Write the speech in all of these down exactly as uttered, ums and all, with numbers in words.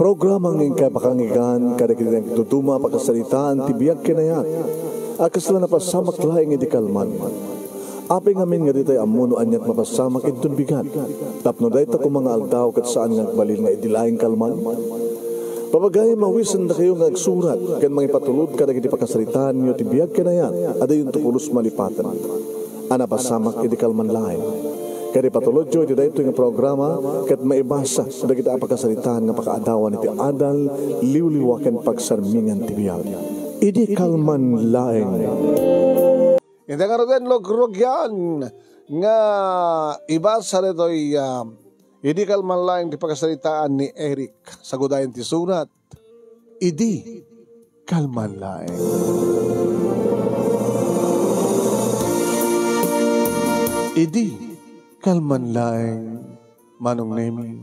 Programa nga inkay pakanggan kadagiti nagduduma a pakasaritaan ti biag ken ayat a kasla napasamak laeng idi kalman. Apay ngamin nga ditay ammo no aniat mapasamak inton bigat, tapno dayta koma nga aldaw ket saan nga agbalin nga idi laeng kalman. Papagayam, awisendakayo nga agsurat ken mangipatulod kadagiti pakasaritaanyo ti biag ken ayat a dayonto pulos malipaten a napasamak idi kalman laeng. Ket ipatulodyo iti daytoy nga programa ket maibasa dagiti a pakasaritaan nga pakaadawan iti adal, liwliwa ken pagsarmingan ti biag. Idi kalman laeng. Iti ngaruden, lugrugian nga ibasa daytoy, ah, idi kalman laeng ti pakasaritaan ni Eric. Sagudayen ti surat, idi kalman laeng. Idi kalman laeng, Manong Nemi,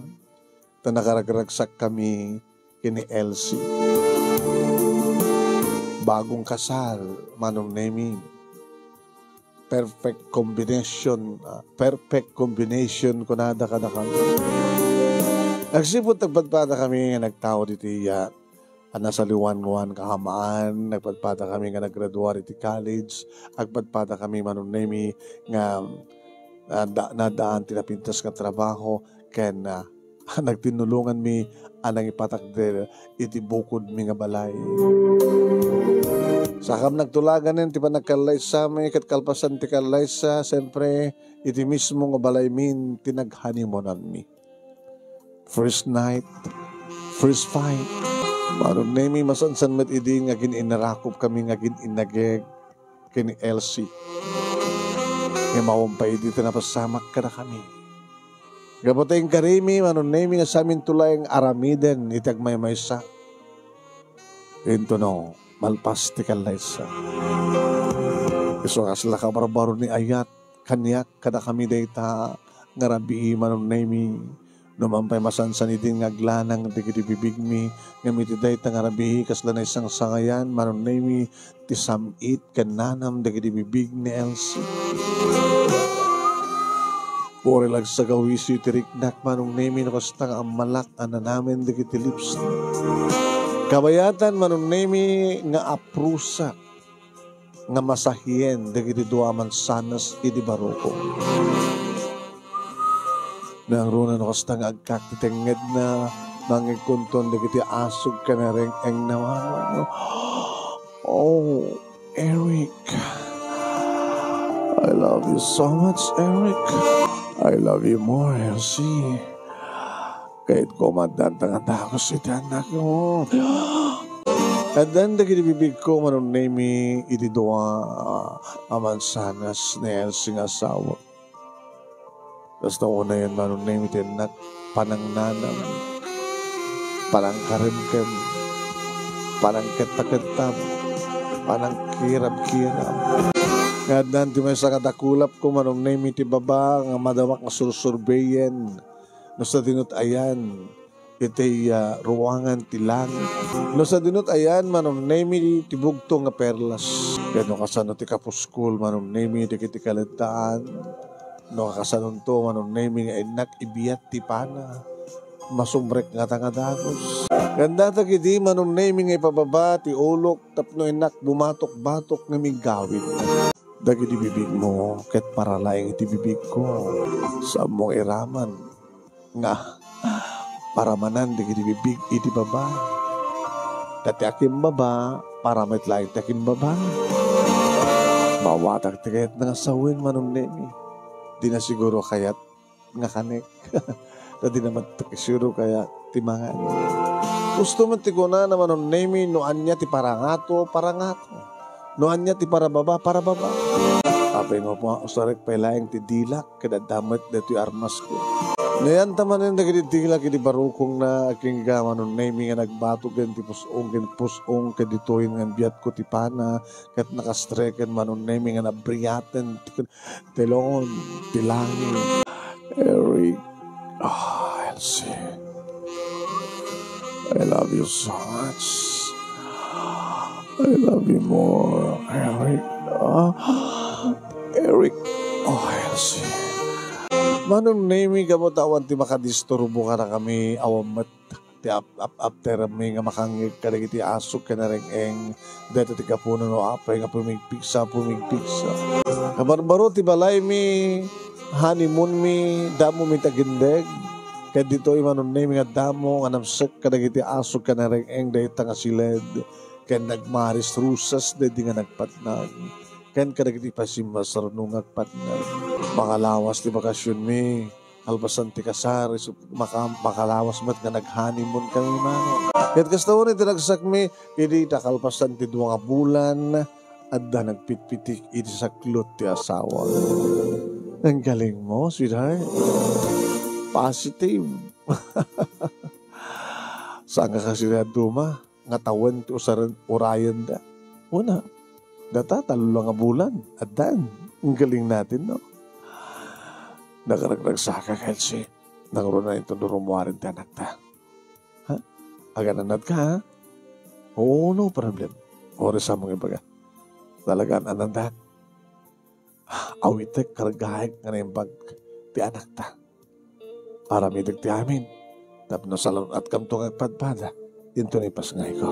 ta nakaragraksakkami ken ni Elsie. Bagong kasal, Manong Nemi. Perfect combination, ah, perfect combination, kunada kadakami. Agsipud agpadpadakami nga nagtaud iti, ah, a nasaliwanwan kaamaan, agpadpadakami nga naggraduar iti college, agpadpadakami, Manong Nemi, nga, ah, da-, nadaan ti napintas nga trabaho, ken, ah, nagtinnulonganmi a nangipatakder iti bukodmi nga balay. Sakam nagtulaganen ti panagkallaysami, ket kalpasan ti kallaysa, siempre, iti mismo nga balaymin ti naghanimunanmi. First night, first fight. Manong Nemi, masansan met idi nga agin-inarakupkami nga agin-inagek ken ni Elsie. Ngem awan pay idi ti napasamak kadakami. Gapu ta inkarimi, Manong Nemi, nga saminto laeng aramiden iti agmaymaysa. Intono, malpas ti kallaysa. Isu a kasla kabarbaro ni ayat, kaniak kadakami dayta nga rabii, Manong Nemi. Numan pay masansan idin nga aglanang dagiti bibigmi, ngem iti dayta nga rabii, kasla naisangsangayan, Manong Nemi, ti sam-it ken nanam dagiti bibig ni Elsie. Uray la agsagawisi ti riknak, Manong Nemi, no kasta nga ammalak a nanamen dagiti lips. Kabayatan, Manong Nemi, nga aprusak nga masahien dagiti dua a mansanas idi barukong. Nangruna no kasta nga agkak ti tengngedna, mangigkunton dagiti asug ken areng-engna. Oh, Eric. I love you so much, Eric. I love you more, Elsie. Kayatko nga addan ta nga dagus iti annakmo. Addan dagiti bibigko, Manong Nemi, iti dua a mansanas ni Elsie nga asawa. Kasta unayen, Manong Nemi, ti innak panangnanam, panangkaremkem, panangkettakettap, panangkirabkirab. Nga addan ti maysa nga dakulapko, Manong Nemi, ti baba nga madamak nga sursurbeyen. No sadinot ayan, iti, ah, ruangan ti langit. No sadinot ayan, Manong Nemi, ti bugto nga perlas. Ken no kasano ti kapuskol, Manong Nemi, dagiti kaledtaan. No kasanonto, Manong Nemi, nga innak ibiat ti pana. Masumrek ngata nga dagus. Ken dagiti, Manong Nemi, nga ipababa ti ulok tapno innak bumatok-batok nga miggawid. Dagiti bibigmo ket para laeng iti bibigko. Saanmo nga iraman nga paramanan dagiti bibig iti baba. Ta ti akimbaba, para met laeng ti akimbaba. Mawatak ti kayatna nga sawen, Manong Nemi. Dina siguro kayat nga kanek. Ta dina met siguro kayat ti mangan. Gusto met ti kunana, Manong Nemi, no ania ti parangato, parangato. No ania ti parababa, parababa. Apay nga upa-, usarek pay laeng ti dilak, ket adda met daytoy armasko. Nayanta manen dagiti dilak idi barukongna, agingga, Manong Nemi, nga nagbatok ken ti pus-ong ken pus-ong ken ditoyen nga biatko ti pana, ket nakastreken, Manong Nemi, nga nabriaten ti, ti lon, ti langit. Eric, ah, Elsie. I love you so much. I love you more, Eric. Ah, Eric. Oh, Elsie. Manong Nemi, gapu ta awan ti makadisturbo kadakami, awan met ti ap-, ap-, aptermi nga makangngeg kadagiti asuk ken nareng-eng. Dayta ti gapuna no apay nga pumigpigsa, pumigpigsa. Kabarbaro ti balaymi, honeymoonmi, dammomi ti agindeg. Ket ditoy manunnaymi nga damo nga namsek kadagiti asuk ken nareng-eng dayta nga siled. Ken nagmaris rusas daydi nga nagpatnag. Ken kadagiti pasimmasarno nga agpatnag. Makalawas ti bakasionmi. Kalpasan ti kasar, isu-, maka-, makalawas met nga nag-honeymoon kami, mano. Ket kasta unay ti ragsakmi, idi ta kalpasan ti dua nga bulan, adda nagpitpitik iti saklot ti asawa. Ang galing mo, sweetheart. Positive. Saan ka kasi na duma? Nga tawen ti usaren-, urayenda. Una, data, tallo nga bulan. Addan. Ang galing natin, no? Nakaragnagsaka, Kelsey. Nangruna inton rummuaren ti anakta. Ha? Agananad ka, ha? Oo, no problem. Oras sa mong ibaga. Talaga, anandak. Awitek, kargaek nga naimbag ti anakta. Aramidek ti amin, tapno salun-atkamto nga agpadpada, inton ipasngayko.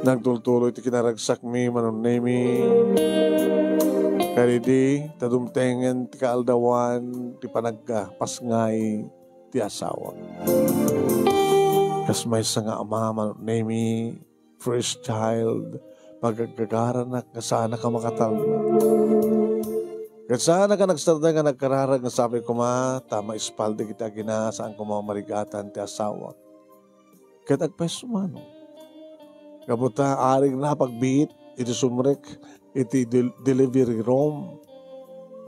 Nagtultuloy ti kinaragsakmi, manunnaymi. Kadidi, ta dumtengen ti kaaldawan, ti panagpasngay ti asawa. Kas maysa nga ama, manunnaymi, first child, pagaggagaranak nga saanak a makatalna. Ket saanak a nagsardeng nga nagkararag nga sapay koma ta maispal dagiti agina, saan koma marigatan ti asawa. Ket agpayso mano. Gapu ta arigna pagbiit iti sumrek iti del-, delivery room.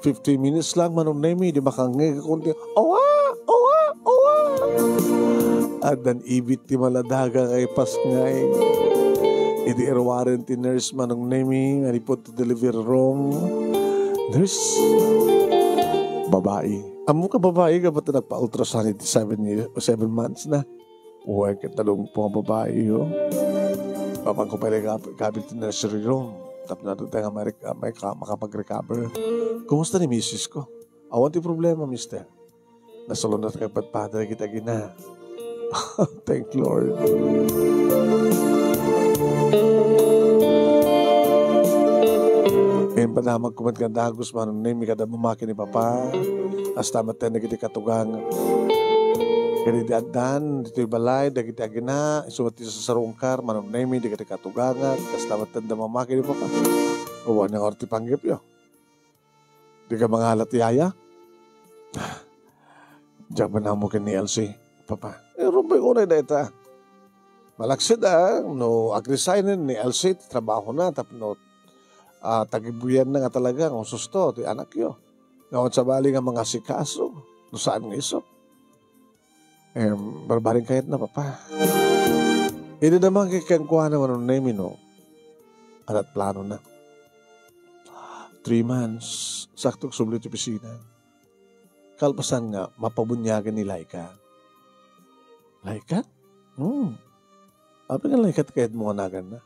Fifteen minutes lang, manunnaymi, di makangngeg kunti, "Owa! Owa! Owa!" Addan ibit ti maladaga nga ipasngay. Idi iruaren ti nurse, manunnaymi, manipud ti delivery room. Nurse, babai. Ammok a babai, gapu ta nagpa-ultrasound iti seven years, seven months na. Uy, ket nadungpo nga babai, oh. Papanko pay kab-, kabil ti nursery room. Tapno adda nga may rec-, may ka-, makapag-recover. Kumusta ni misis ko? Awan ti problema, mister. Nasalunat nga agpadpada dagiti agina. Thank Lord. Impadamagko met nga dagus, manunnaymi, kada mamaki ni Papa. Kasta met dagiti katugangak. Ket idi addan ditoy balay dagiti agina, isu met ti sasarungkar, manunnaymi, dagiti katugangak, kasta met da mamaki ni Papa. Awan nga orti panggepyo. Di ka mangalat, yaya? Diak manammo ken ni Elsie, Papa. Eh, rumbay unay dayta. Malaksid a, no, agresignen ni Elsie ti trabahona tapno, ah, tagibuyanna nga talaga nga ususto ti anakyo. Nga awan sabali nga mangasikaso, no saan nga isu. Em, barbaring kayatna, Papa. Idi damagek kenkuana, manunnaymi, no, adda planona. Three months, sakto subli ti opisina. Kalpasan nga, mapabuniagen ni Laika. Laika? Hmm. Apay nga Laika ti kayatmo nga naganna?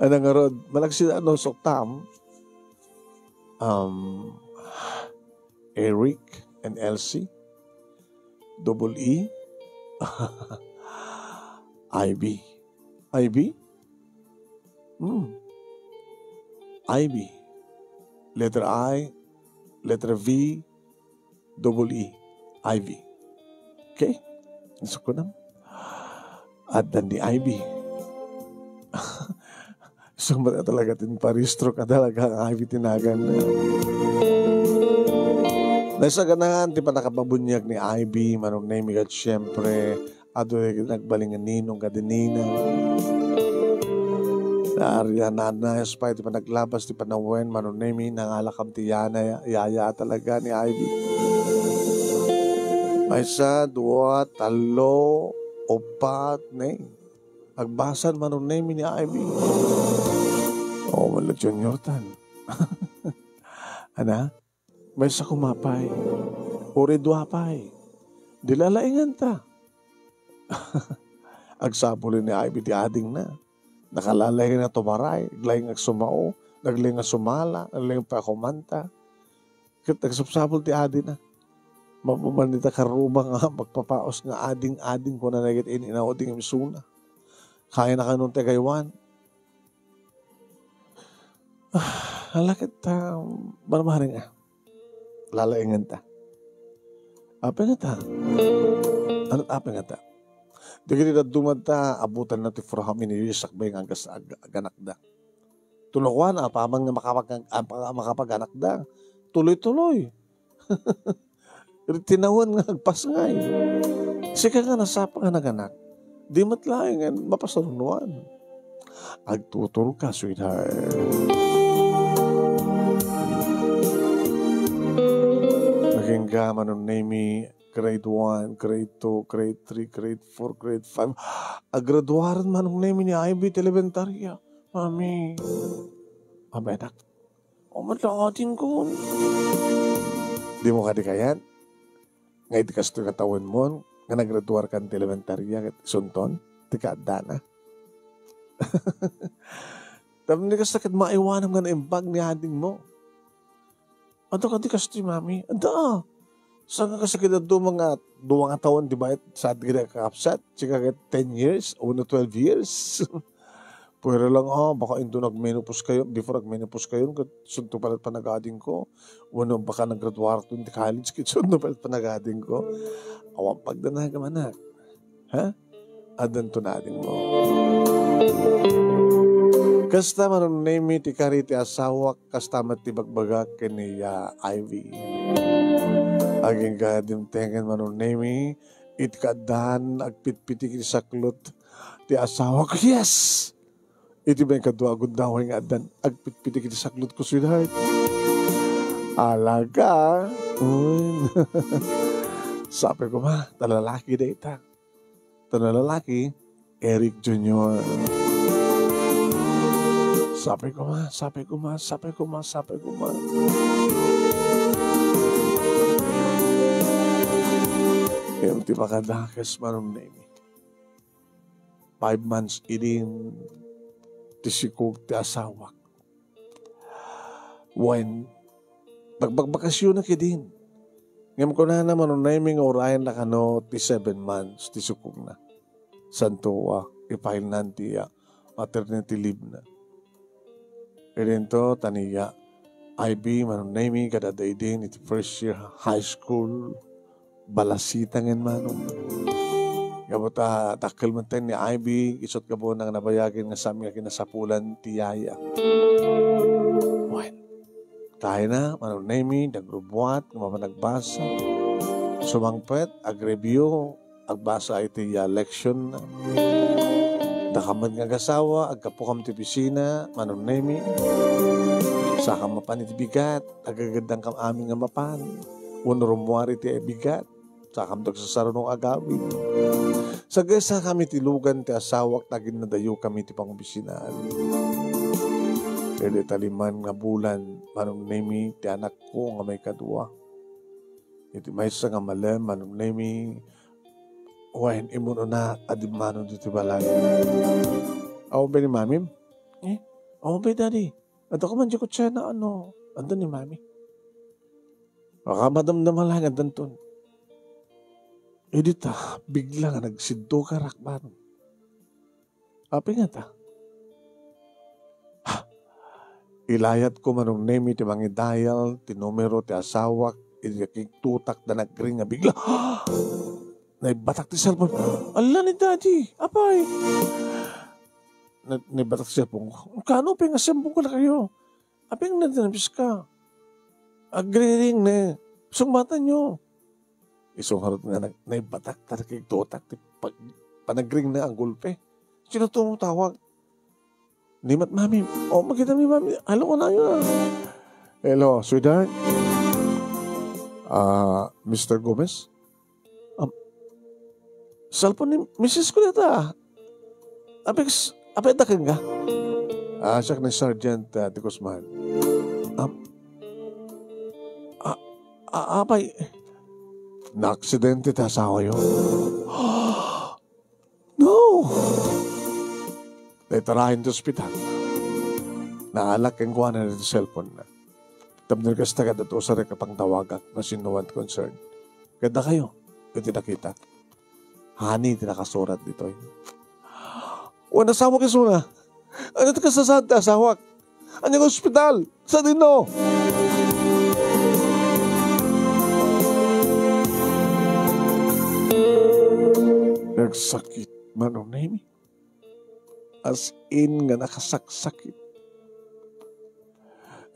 Ano ngarud, malaksid a no, suktam. Um, Eric and Elsie. Double E. Ivy. Ivy? Hmm. Ivy. Letter I, letter V, double E. Ivy. Okay? Isu ko na. Addan ni Ivy. Sumra talaga ti paristro ka talaga ang Ivy ti naganna. Naisaganan ti pannakapabuniag ni Ivy, manunnaymi, ket siyempre, adu dagiti nagbalin nga ninong ken ninang. Naarian, naannayos pay ti panaglabas ti panawen, manunnaymi, nangalakam ti yana, yaya talaga ni Ivy. Maysa, dua, tallo, uppat, ne. Agbasan, manunnaymi ni Ivy. O, wala junior tan. Ana? Maysa koma pay. Uri dua pay. Di lalainganta. Agsapul ni Ivy ti adingna. Nakalaing nga tumaray, aglaing agsumao, Naglaeng nga sumala, naglaeng pakumanta. Ket nagsapsapul ti adina. Mapaman dita karruma nga magpapaus nga ading-ading, kunana ket in-inaw ti nga misuna. Kayana kano ti agaywan. Ah, ala ket, ah, barbareng, ah. Lalaingenta. Apay ngata? Ano apay ngata? Dagiti dadduma ta, abutanna ti four how many years sakbay nga agas-, ag-, aganakda. Tulokuan, apaman nga makapag-, apa-, makapaganakda. Tuloy-tuloy. Tinawen nga agpasngay. Sika nga nasapa nga naganak, di met laeng nga mapasarunoan. Agtuturka, sweetheart. Agingga, Manong Nemi, grade one, grade two, grade three, grade four, grade five. Agraduaren, Manong Nemi, ni Ivy ti elementarya. Mami, abenak. O, met la adingko. Dimo kadi kayat? Nga iti kastoy nga tawenmon, nga nagraduarkan ti elementarya, ket isunton, ti kaaddana. Tapno kasta ket maiwanam nga naimbag ni adingmo. Adda kadi kastoy, Mami? Adda. Saan nga kasakit dadduma nga dua nga taon, di ba, it saad nga kakabsat? Sika ket ten years, wenno twelve years. Pwera lang, ah, baka into nagmenopause kayo, before nagmenopause kayo, ket sunto pala panagadingko. Wenno baka nagraduar to in college, ket sunto pala panagadingko. Awan pagdanagam, anak. Ha? Addan to nadingmo. Kasta, Manong Nemi, ti kari ti asawak, kasta met ti bagbagak ken ni, ah, Ivy. Agingga dimtengen, Manong Nemi, iti kaaddaan, agpitpitik iti saklot ti asawak. Yes! Iti maikadua a gundaway nga addan, agpitpitik iti saklotko, sweetheart. Alaga. Mm. Sapay koma, ta lalaki dayta. Ta lalaki, Eric Junior. Sapay koma, sapay koma, sapay koma, sapay koma. Ket ti makadakes, Manong Nemi. Five months idin ti sikog ti asawak. Wen, nagbagbakasyonak idin. Ngem kunana, Manong Nemi, nga urayenna kano ti seven months ti sikogna. Santo, ah, i-file-nan ti, ah, maternity leave na. Idinto, ta ni, ah, Ivy, Manong Nemi, kada-ada idin iti first year high school. Balasita ngen, Manong. Gapu ta dakkel metten ni Ivy, isut' gapuna nga nabayagen nga saan nga kinasapulan ti yaya. Wen, kayatna, Manong Nemi, nagrubbuat nga mapan agbasa. Sumangpet, agreview, agbasa iti, ah, lection. Dakam met nga agasawa, aggapu kam ti opisina, Manong Nemi. Saan kam mapan iti bigat, agagaddang kam amin nga mapan. Wenno rummuar iti bigat, saan kam agsasaruno nga agawid. Sagaysa kami ti lugan ti asawak, ta aginnadayo kami ti pangopisinaan. Iti taliman nga bulan, Manong Nemi, ti anakko nga maikadua. Iti maysa nga malem, Manong Nemi, wen, immun-una a dimmano ditoy balay. Awan pay ni Mamim? Eh, awan pay, Daddy. Adda koma diay kutsena, ano? Adda ni Mami. Makamadamdama laeng addanton. Idi ta, bigla nga nagsiddukarak, Manong. Apay ngata? Ha! Ilayatko, Manong Nemi, ti mangidial ti numero ti asawak, idi nakigtotak da nagring nga bigla. Naibatak ti cellphone. Ala ni Daddy, apay? Na-, naibatak ti cellphone ko. Kaano pay nga cellphone ko na kayo? Apay nga nadinabiska? Agriring ne. Sungbatanyo. Isu ngarud nga nag-, naibatak, ta nakigtotak ti pag-, panagring na a golpe. Sino to tawag? Ni mat-, Mami. O, makita mi, Mami. Hello, ano yun? Hello, sweetheart. Ah, Mister Gomez? Um, cellphone ni misis ko dita. Apex, apay da ka? Ah, siak ni Sergeant, ah, de Guzman. Um, ah, ah, apay, naaksidente ti asawayo. No! Naitarayan ti ospital. Naalak kenkuana ditoy cellphone-na. Tapno kasta, ket adda usarek a pangtawagak no sino a concern. Ket dakayo, iti nakita. Honey, ti nakasurat ditoy. Wen, asawak isuna. Ania ti kasasaan ti asawak? Ania nga ospital? Sadino? Nagsakit, Manong Nemi. As in nga nakasaksakit.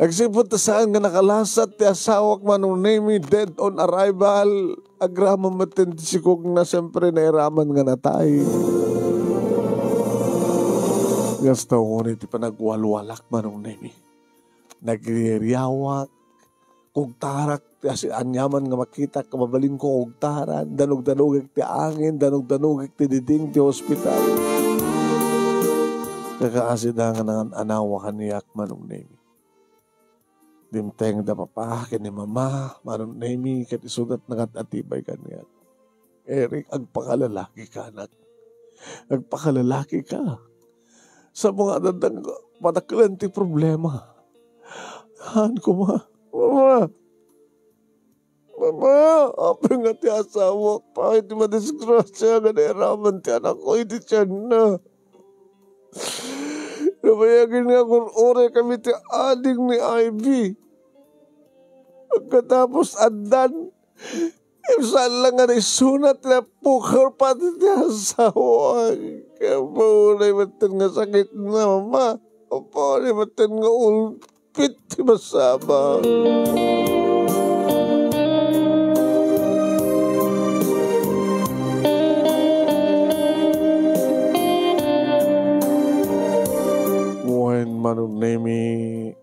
Agsipud ta saan nga nakalasat ti asawak, Manong Nemi, dead on arrival, agraman metten ti sikogna, siyempre, nairaman nga natay. Kasta unay ti panagwalwalak, Manong Nemi. Nagririawak, kugtarak, ti asi-, aniaman nga makitak, mabalinko kugtaran, danugdanugek ti angin, danugdanugek ti diding ti hospital. Kakaasida nga nangan-anawa kaniak, Manong Nemi. Dimteng da papa ken ni mama, Manong Nemi, ket isuda ti nangat-atibay kaniak. Eric, agpakalalaki ka, anak. Agpakalalaki ka. Sa mga dadang, padaklan ti problema. Haan koma. Mama! Mama! Apay nga ti asawak pay ti madisgrasya nga nairaman ti anakko iti tianna. Nabayagen nga agur-uray kami ti ading ni Ivy. Pagkatapos addan, saan lang nga naisuna ti napukaw pati ti asawa. Kaya maunay metten nga sakit na, Mama. Maunay metten nga ulpit ti masama. Wen, Manong Nemi,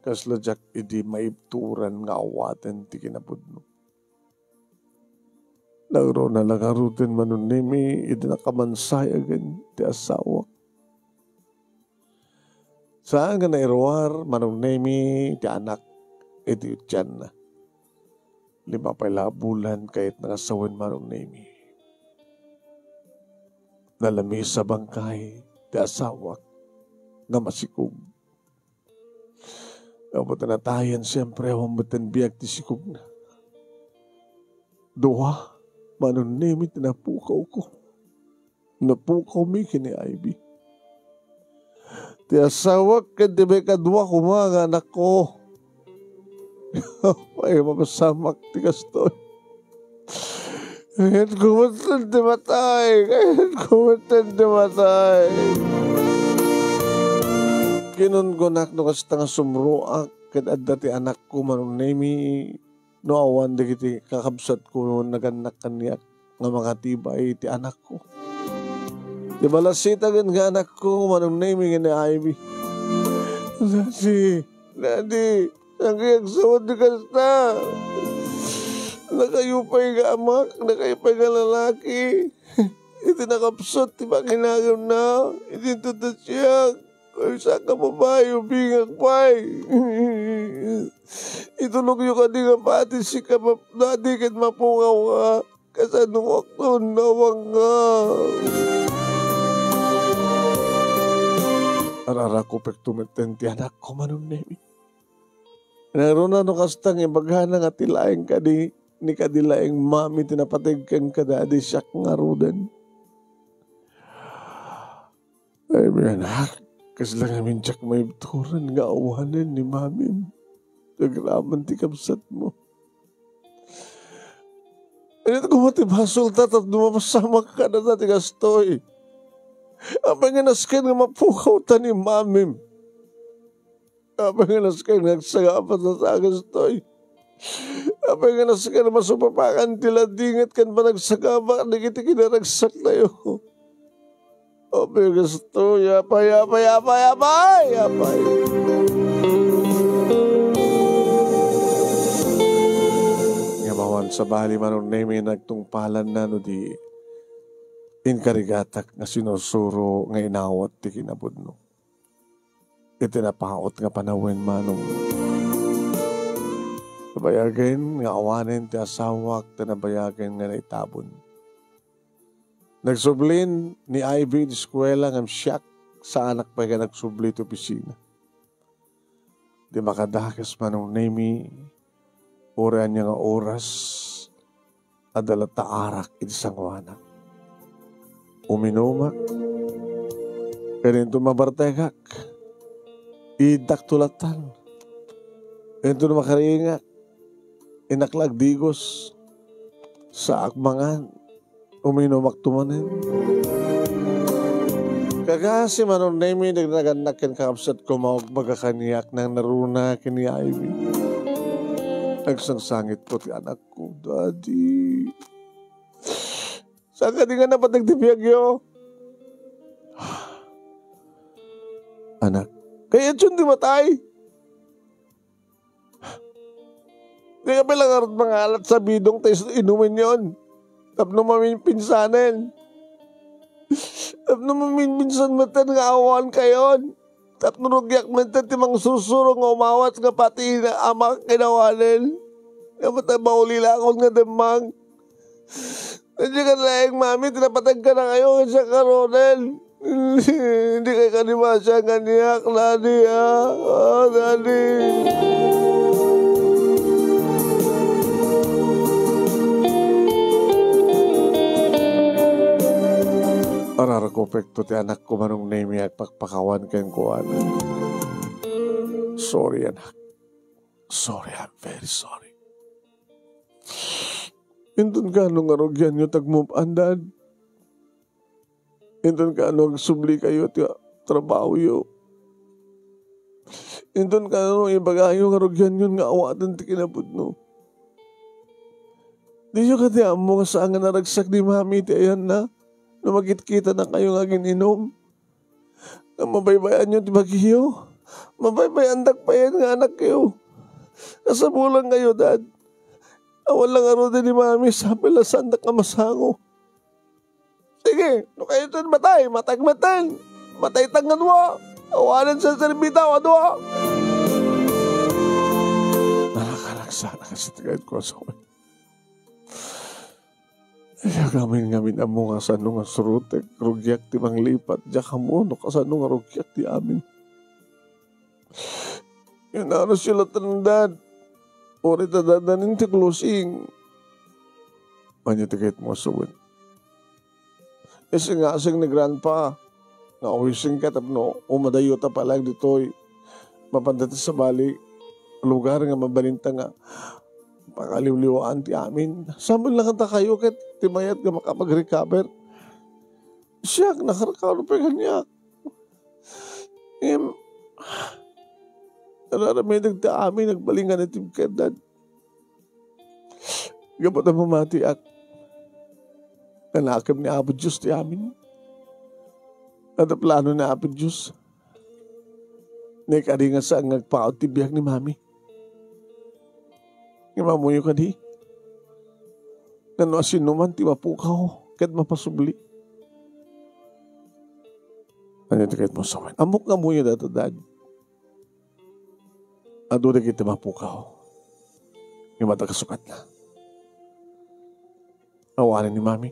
kasla diak idi maibturan nga awaten ti kinapudno. Nangruna la ngaruden, Manong Nemi, idi nakamansayagen ti asawak. Saan nga nairuar, Manong Nemi, ti anak iti tianna. Lima pay la a bulan kayatna nga sawen, Manong Nemi. Nalamisa bangkay ti asawak nga masikog. Apo ta natayen, siempre, awan metten biag ti sikogna. Dua, Manong Nemi, ti napukawko. Napukawmi ken ni Ivy. Ti asawak ken ti maikadua koma nga anakko. Apay, mapasamak ti kastoy. Kayatko metten ti matay. Kayatko metten ti matay. Kinunkunak no kasta nga sumroak ket adda ti anakko, Manong Nemi, no awan dagiti kakabsatko no nagannak kaniak nga mangatibay ti anakko. Ti balasitagen nga anakko, Manong Nemi ken ni Ivy. Daddy, Daddy, saan kayat agsawen ti kasta? Nakayo pay nga amak, nakayo pay nga lalaki. Iti nakapsut ti pakinaganna, iti intutusiak. Ay, saan ka babae, ubingak pay. Itulogyo kadi nga pati sika, map-, Daddy, ket mapungaw ka. Kasano nga agnawan nga? Ararakupek tumetten ti anakko, Manong Nemi. Nangruna no kasta nga ibagana nga ti laeng kadi, ni kadi laeng mami ti napateg kenka, Daddy, siak ngaruden. Ay, mi anak, kasla ngamin diak maibturan nga awanen ni mamim. Agraman ti kabsatmo. Ania koma ti basolta tapno mapasamak kadata ti kastoy? Apay nga nasken nga mapukawta ni mamim? Apay nga nasken nga agsagaba ta kastoy? Apay nga nasken nga masupapakan ti ladinget ken panagsagaba dagiti kinaragsaktayo? Apay nga kastoy, apay, apay, apay, apay, apay. Ngem awan sabali, Manong Nemi, nagtungpalanna no di inkarigatak nga sinusuro nga inawat ti kinapudno. Iti napaut nga panawen, Manong, nabayagen nga awanen ti asawak, ta nabayagen nga naitabon. Nagsublin ni Ivy iti eskuela ngem siak, saanak pay nga nagsubli iti opisina. ti makadakes, Manong Nemi, uray ania nga oras, adda latta arak iti sangoanak. Uminumak, ken inton mabartekak, iidakto lattan. Inton makaringak, innak la agdigos, saak mangan, uminumakto manen. Kakasi, Manong Nemi, nagnagannak ken kakabsatko, maugmaga kaniak, nangnaruna ken ni Ivy. Nagsangsangitko ti anakko, Daddy. Saan kadi nga napateg ti biagyo? Anak, kayatyon ti matay. Dika pay la ngarud mangalat sa bidong ta is-, inumenyon. Tapno maminpinsanen. Tapno maminpinsan metten nga awankayon. Tapno rugiak metten ti mangsursuro nga umawat nga pati ina, ama ken awanen. Nga mata maulilakon nga demmag. Diay ket laeng, Mami, ti napateg kadakayo ken siak nga Ronel. Dikay kadi masiangan kaniak, Daddy, ah. Ah, Daddy. Ararakupekto ti anakko, Manong Nemi, agpakpakawan kenkuana. Sorry, anak. Sorry, I'm very sorry. Inton kaano nga rugianyo ti agmove-an, Dad? Inton kaano agsublikayo ti trabahoyo? Inton kaano ibagayo nga rugianyon nga awaten ti kinapudno? Diyo kadi ammo nga saan nga naragsak ni Mami iti ayanna no makitkitanakayo nga agin-inom? Nga mabaybayanyo ti bagiyo? Mabaybayandak payen nga anakyo. Kasapulankayo, Dad. Awan la ngaruden ni Mami, sapay la saandak a masango. Sige, no kayo ti matay, matayek metten. Matayta nga dua. Awanen serserbita a dua. Narakaragsak a kasitigan ko, Samuel. Diak amin ngamin ammo nga kasano nga surotek, rugiak ti manglipat, diak ammo no kasano nga rugiak ti amin. Inanusyo latta, Dad. Uray ta dadanin ti closing. Ania ti kayatmo a sawen? Isingasing ni Grandpa nga uwisingka tapno umadayota pay laeng ditoy. Mapanda ti sabali, lugar nga mabalinta nga pangaliwliwaan ti amin. Saan met la kadakayo ket ti mayat nga makapag-recover? Siak, nakarkaro pay kaniak. Ngem, ar-aramidek ti amin, agbalin nga natibker, Dad. Gapu ta mamatiak nga nakem ni Apo Dios ti amin. Adda plano ni Apo Dios. Naikari nga saan nga agpaut ti biag ni Mami. Ngem ammoyo kadi, nga no asinoman ti mapukaw ket mapasubli. Ania ti kayatmo a sawen? Ammok nga ammoyo dayta, Dad. Adu dagiti mapukaw. Ngem adda kasukatna. Awanen ni Mami.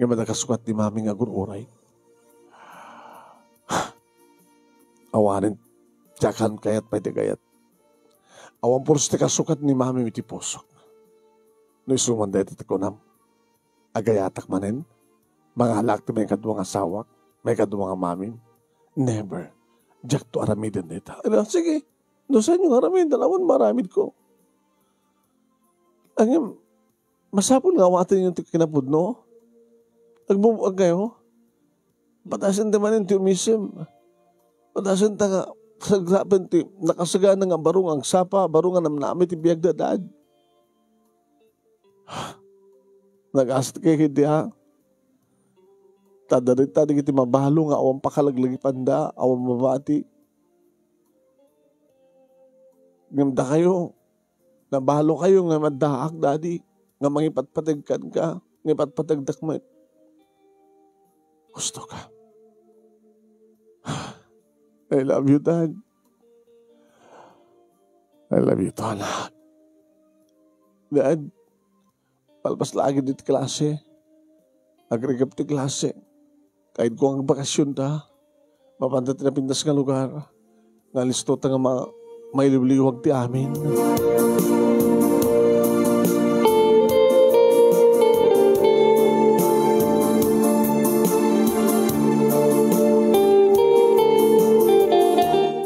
Ngem adda kasukat ni Mami nga agur-uray. Awanen ti akan kayat pay ti agayat. Awan pulos ti kasukat ni Mami iti pusok. No isu man dayta ti kunam, agayatak manen, mangalaak ti maikadua nga asawak, maikadua nga mamim. Never. Diakto aramiden dayta. Ala, sige. No saanyo nga aramiden, awan maaramidko. Ngem, masapul nga awatenyo ti kinapudno. Agbubuag kayo. Patasen ti manen ti umisem. Patasen ta nga sagrapen ti nakasagana nga baro nga agsapa, baro nga namnama ti biagda, Dad. Nagasat kayo kiti, ha? Ta dagita dagiti mabalo nga awan pakalaglagipanda, awan mabati. Ngem dakayo, nabalo kayo nga maddaak, Daddy, nga mangipatpateg kenka, nga ipatpategdak met. Gusto ka. I love you, Dad. I love you too, anak. Dad, palpas la agid iti klase. Agrigap ti klase. Kayatko nga agbakasyon ta. Mapanta ti napintas nga lugar. Nga listo ta nga ma-, mailiwliwag ti amin.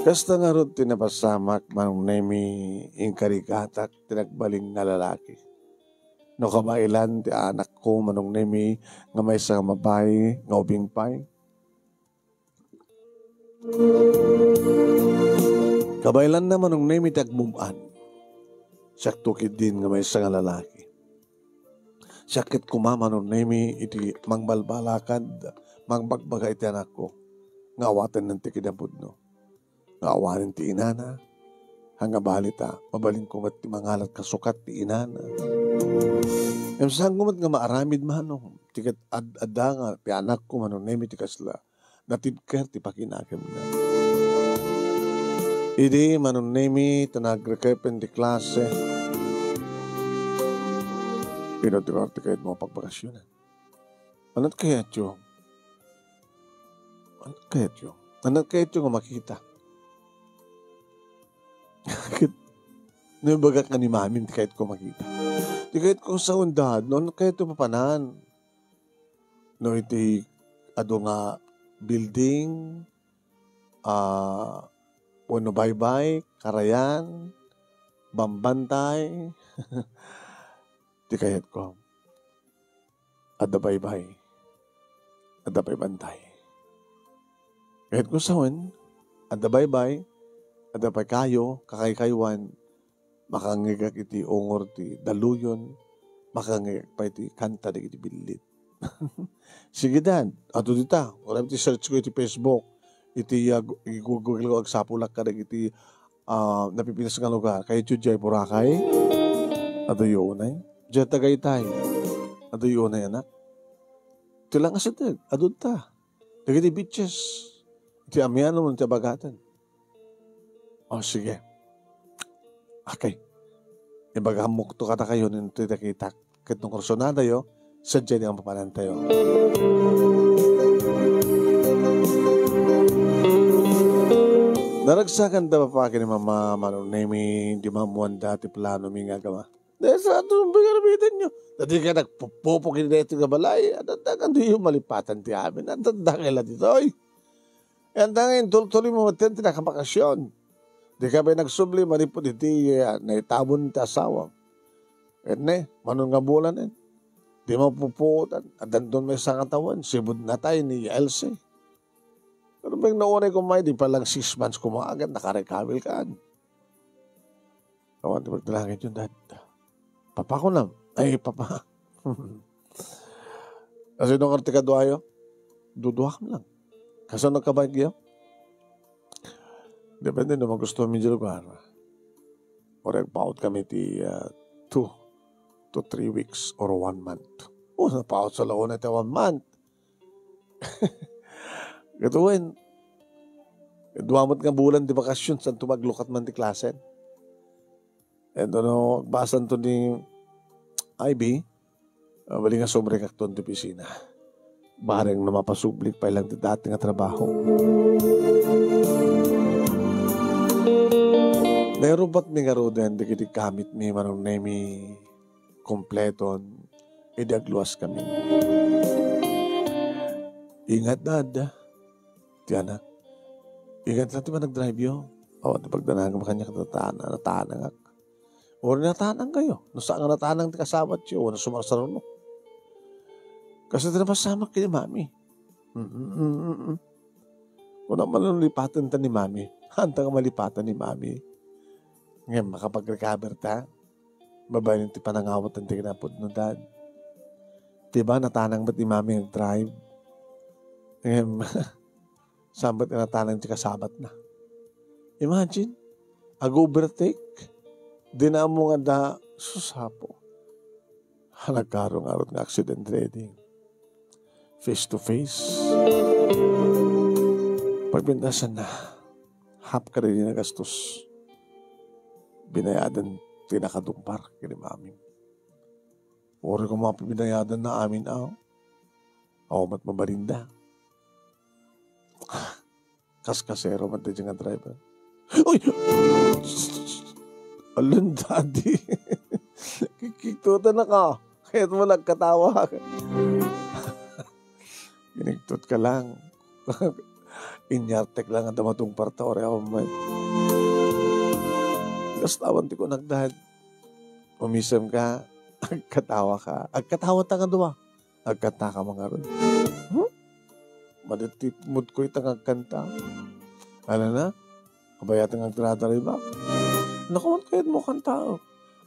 Kasta ngarud ti napasamak, Manong Nemi, inkarigatak ti nagbalin nga lalaki. No kabaelan ti anakko, Manong Nemi, nga maysa nga babai nga ubing pay. Kabaelanna, Manong Nemi, ti agmub-an. Siakto ketdin nga maysa nga lalaki. Siak ket koma, Manong Nemi, iti mangbalbalakad, mangbagbaga iti anakko, nga awatennen ti kinapudno. Nga awanen ti inana, haan nga balita, mabalinko met ti mangalat kasukat ti inana. Ngem saanko met nga maaramid, Manong, ti ket ad-, adda nga ti anakko, Manong Nemi, ti kasla. Natibker ti pakinakemna. Idi, Manong Nemi, ta nagrekepen ti klase, ino ti kayatmo a pagbakasionan? Ania ti kayatyo? Ania ti kayatyo? Ania ti kayatyo nga makita? Ket no ibagak nga ni Mami ti kayatko makita. Ti kayatko sawen, Dad, no ania ti kayatyo mapanan? No iti adu nga building, ah, wenno baybay, karayan, bambantay, ti kayatko. Adda baybay, adda pay bantay. Kayatko sawen, adda baybay, adda pay kayo, kakaykaywan, makangngegak iti ungor ti daluyon, makangngegak pay ti kanta dagiti billit. Sige, Dad, adu dita. Uray ti search ko iti Facebook, iti, ah, gu-, i-Google ko, agsapulak kadagiti, ah, napipinas nga lugar. Kayatyo diay Boracay? Aduyo unay. Diay Tagaytay? Aduyo unay, anak. Ti lang a siteg, adu dita. Dagiti beaches. Iti amianon, iti abagaten. O, sige. Okay. Ibagamokto kadakayo no iti nakitak. Ket no kursunadayo, sadiay ti mapapanantayo. Naragsakan ta, Papa, ken ni Mama, Manong Nemi, di maammoanda ti planomi nga agama. Dahil sa ato, pingaramitanyo. Dati ka nagpupupo ken daytoy nga balay, adda nga diyo malipatan ti amin. Adda nga la ditoy. Enta nga intultuloy mo met ti nakabakasyon. Di ka pay nagsubli manipud iti, ah, naitabon ti asawam. Ket ne, manon nga bulan, eh. Di mapupuotan. Addanton maysa nga tawen, sibud natay ni Elsie. Pero pag naunay ko may, di pa lang six months kumaagad, nakarecover ka. Awan ti pagtalangit yun, Dad. Papa ko lang. Ay, Papa. Kasi nung arti kaduayo, duduak lang. Kasi nagkabayag yun. Depende no magusto mi di lugar. Or nagpaot kami ti, ah, two to three weeks or one month. O, napaot sa launa ti one month. Gatuin. Dua met nga bulan ti bakasyon, saan to maglukat man ti klasen. Ento no, agbasan to ni Ivy, ah, bali nga sumrekak ton ti opisina. Bareng no mapasublik pay lang ti dati nga trabaho. Nairubat mi ngaruden dagiti gamit mi, Manong Nemi, kompleton, idi agluas kami. Ingat, Dad. Ti anak. Ingat lang ti panagdrive yo. Awan ti pagdanagam kaniak, natana-, natanangak. Or natanang kayo. No saan nga natanang ti kasabat yo, wenno sumarsaruno. Kasi ti napasamak ken ni Mami. Mm, mm, mm, mm. Kuna man no lipaten ta ni Mami. Hanta nga malipatan ni Mami. Ngem, makapag-recover ta. Babaen ti panangawatan ti kinapudno, Dad. Ti ba, natanang met ni Mami nga drive. Ngem, saan met nga natanang ti kasabatna. Imagine, ag-overtake. Di na ammo nga da, sus, Apo. Nagkaaro ngarud nga accident ready. Face to face. Pagpintasan na, half kadagiti nagastos. Binayadan ti nakadumpar ken ni Mami. Uray koma binayadan na amin, aw. Aw, met mabalinda. Kaskasero met daydi nga driver. Uy! Alon, Daddy. Kikiktutan ako. Kayat mo nagkatawa. Iniktot ka lang. Inyartek lang ang damatong parta, ore, ako, man. Kastawan ti kunak, Dad. Umisem ka, agkatawa ka. Agkatawa ta nga dua. Agkanta ka man ngarud. Hmm? Madetipmod ko ita nga agkanta. Ano na? Kabayatan nga agdaradaray ba? Naku, kayat mo kanta.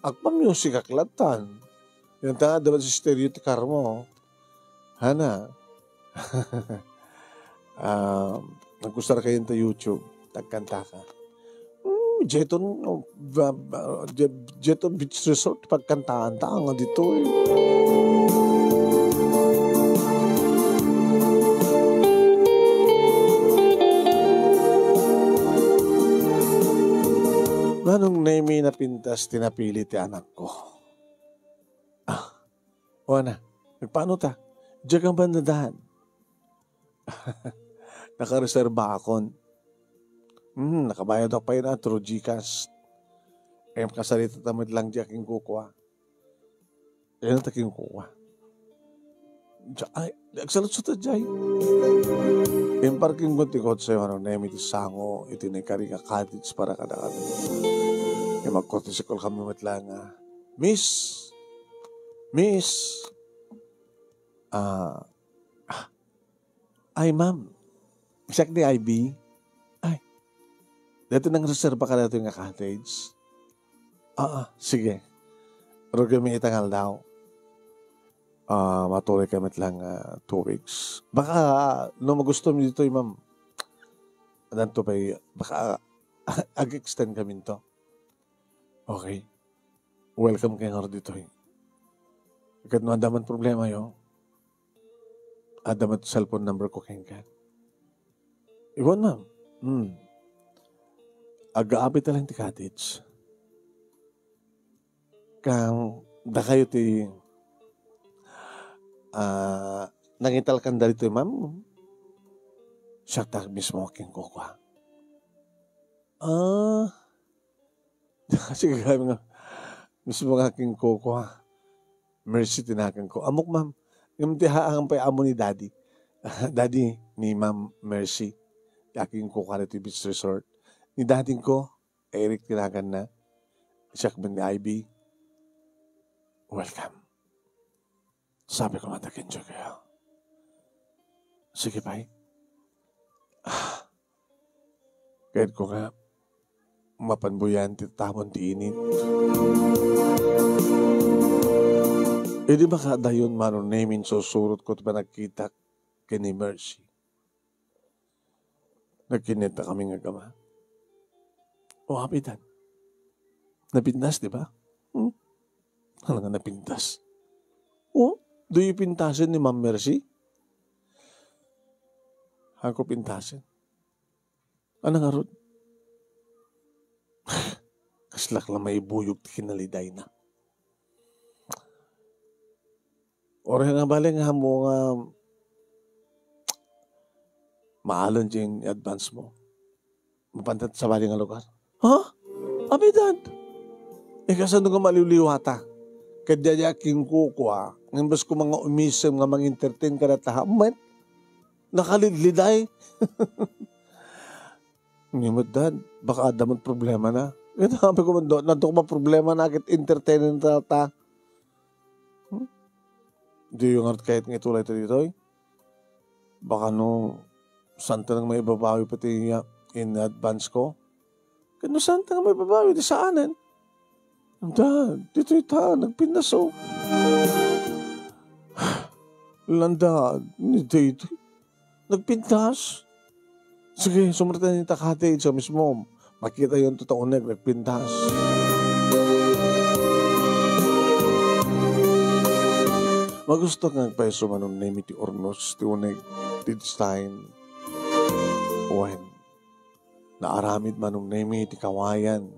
Agpa-music ak lattan. Yan ta, dapat si stereo ti karmo. Hana. Ah, nagkusar kayo ta YouTube. Tagkanta ka. Hmm, Jeton, oh, ba, ba, Je-, Jeton Beach Resort, pagkantaan ta nga dito eh. Manong Nemi, napintas ti napili ti anakko. Ah, o ana, nagpaano ta? Diak a banda, Dad. Nakareserba akon. Hmm, nakabayad ako pay na through GCash. Em, kasarita ta met lang di aking kukua. Ayan ta king kukua. Diya, ay, di agsaludsod ta diay. Em, parking ko ti kotse, ano, nemi ti sango, iti nagkari nga cottage para kadakami. Em, magkotse kami met lang, ah, Miss! Miss! Ah, Ay, ma'am. Siak ni Ivy. Ay. Dati nang reserba ka dati nga cottage? Ah, ah, sige. Rugami itang aldaw. Ah, matuloy kami lang, ah, two weeks. Baka, no magusto mi ditoy, ma'am. Adanto pay, baka, ag-extend kami to. Okay. Welcome kayo nga ditoy. Ket no adda man problema yo, adda met cellphone number ko kenka. Iwan, ma'am. Hmm. Agaabit lang ti cottage. Kang dakayo ti, ah, nangitalkan ditoy, ma'am. Siak ta mismo king kukua. Ah, Kasi gagawin nga, mismo nga king kukua. Mercy tinaken ko. Amok, ma'am. Ngem ti haang pay amo ni Daddy. Daddy ni Ma'am Mercy. Ti aking kukua ti beach resort. Ni Daddy ko, Eric tinaken na. Siak man ni Ivy. Welcome. Sabi ko man, "Enjoy kayo." Sige, pay. Ah, kayat ko nga, mapanbuyan ti tamon ti init. Idi makadayon, Manong Nemin, susurot ko ti panagkitak ken ni Mercy. Nagkinita kami nga agama. O, apitan. Napintas, di ba? Hmm? Ano nga napintas? O, do you pintasen ni Ma'am Mercy? Ako pintasen. Ano nga, Rod? Kaslak lang maibuyog ti kinaliday na. Uray nga bale nga ammo nga maalon ti in-advance mo. Mapantat sa bali nga lugar. Ha? Abidan? E, kasano nga maliwliwata? Kadya-dya king kukua, nga imbes ko nga umisem nga mang-entertain kadata, met? Nakalidliday? Ni met, Dad, baka adda met problema na. Ket sabi ko man, "Do, nadto ko ba problema na ket entertainer ta, ta?" Hmm? Diyo ngarud kayat nga itulay ta ditoy? Baka no, saan ta nang maibabawi pati nga in advance ko? Ket no saan ta nga maibabawi, di saanen. Dad, ditoy ta, nagpintas, o. Landa, ni daytoy. Nagpintas? Sige, sumratan ni ta cottage sa mismo. Makita yon to ta uneg nagpintas. Magusto nga agpayso Manong Nemi ti urnos ti uneg ti design. Wen, naaramid Manong Nemi ti kawayan.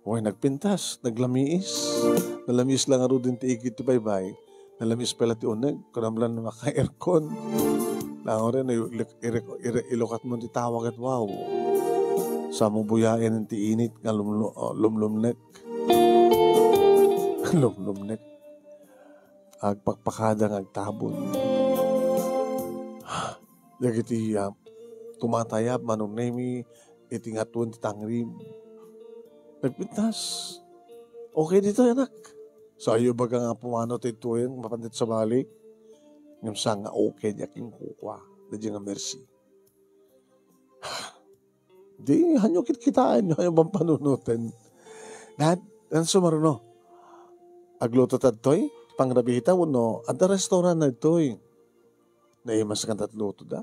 Uy, nagpintas, naglamiis. Nalamiis lang ngaruden ti igid ti baybay. Nalamiis pay la ti uneg, kunam lang no maka-aircon. Nangore, no, ilik-, irik-, iri-, ilukat mo ti tawag at wow. Ta mubuyaen ti init nga lumlu-, lumlumnek. Lumlumnek. Agpakpakada nga agtabon. Dagiti, ah, tumatayab, Manong Nemi, iti ngatuen ti tangrim. Nagpintas. Okay ditoy, anak. Sayo baga nga pumano ti tuyen, mapanit sa balik. Ngem sa nga okay, di aking kukua. Dadi nga mercy. Di, hanyo kitkitaen, hanyo pampanunoten. Dad, ano sumaruno? Agluto tadtoy? Pangrabita wenno adda restaurant na ditoy? Naimas kan tatluto da.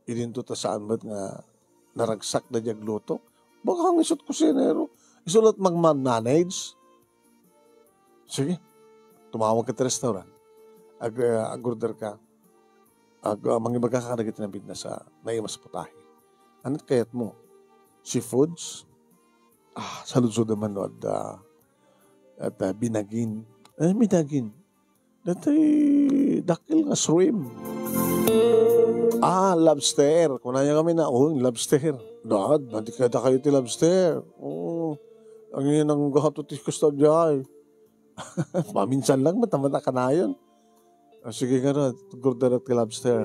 Idinto ta saan met nga naragsak da di agluto. Baka ang isut kusinero. Isulat mang manage. Sige. Tumawag ka ti restaurant. Ag-, ah, ag-order ka. Ag-, ah, mangibaga ka kadagiti nabinnas a naimas putahe. Anat kayat mo? Seafoods? Ah, saludsod man no adda. At, ah, binagin. Eh, binagin. Datoy dakkel nga shrimp. Ah, lobster. Kunana kami na, "Oh, lobster." Dad, nanti kada kayo ti lobster. Oo. Ang yun ang gato ti gusto diay. Paminsan lang, mata-mata kanayon. Ah, sige nga na, gurdarat ti lobster.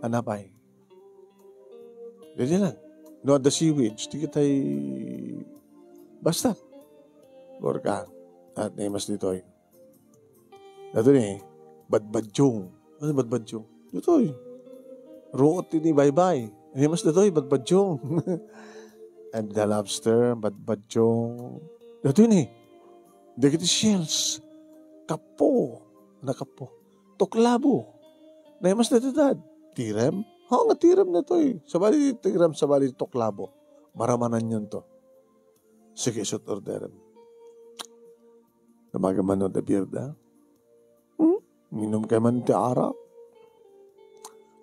Anapay. Dili lang. No, adda seaweeds, di kitay basta. Gorka. At naimas ditoy. Ato ni, badbadyong. Ano badbadyong? Ditoy. Ruot ni baybay. Naimas ditoy, badbadyong. And the lobster, badbadyong. Ditoy ni. Dagiti shells. Kapo. Nakapo. Tuklabo. Naimas ditoy, dad. Tirem? Oo nga, tirem ditoy. Sabali tirem, sabali tuklabo. Maramanan yun to. Sige, isut orderem. Namaga man no da birda. Hmm? Minum kay man ti arak.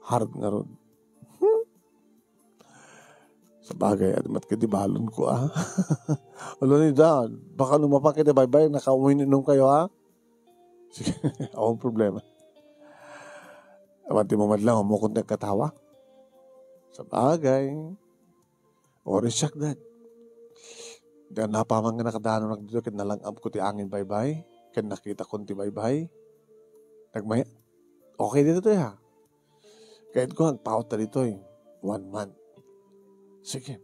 Hard nga rod. Hmm? Sabagay, adu met kadi balon ko, ah. Ulo ni Dan, baka no mapak iti baybay, nakauminom kayo, ah. Sige, awan problema. Awan ti mo madlang, umukot na katawa. Sabagay. Ori siak, Dad. Diak napaman nga nakadanon dito, ket nalang-am ko ti angin baybay, ket nakita kon ti baybay. Nagmay-, okay dito to, ha? Kayat ko, agpaot ta ditoy. One month. Sige.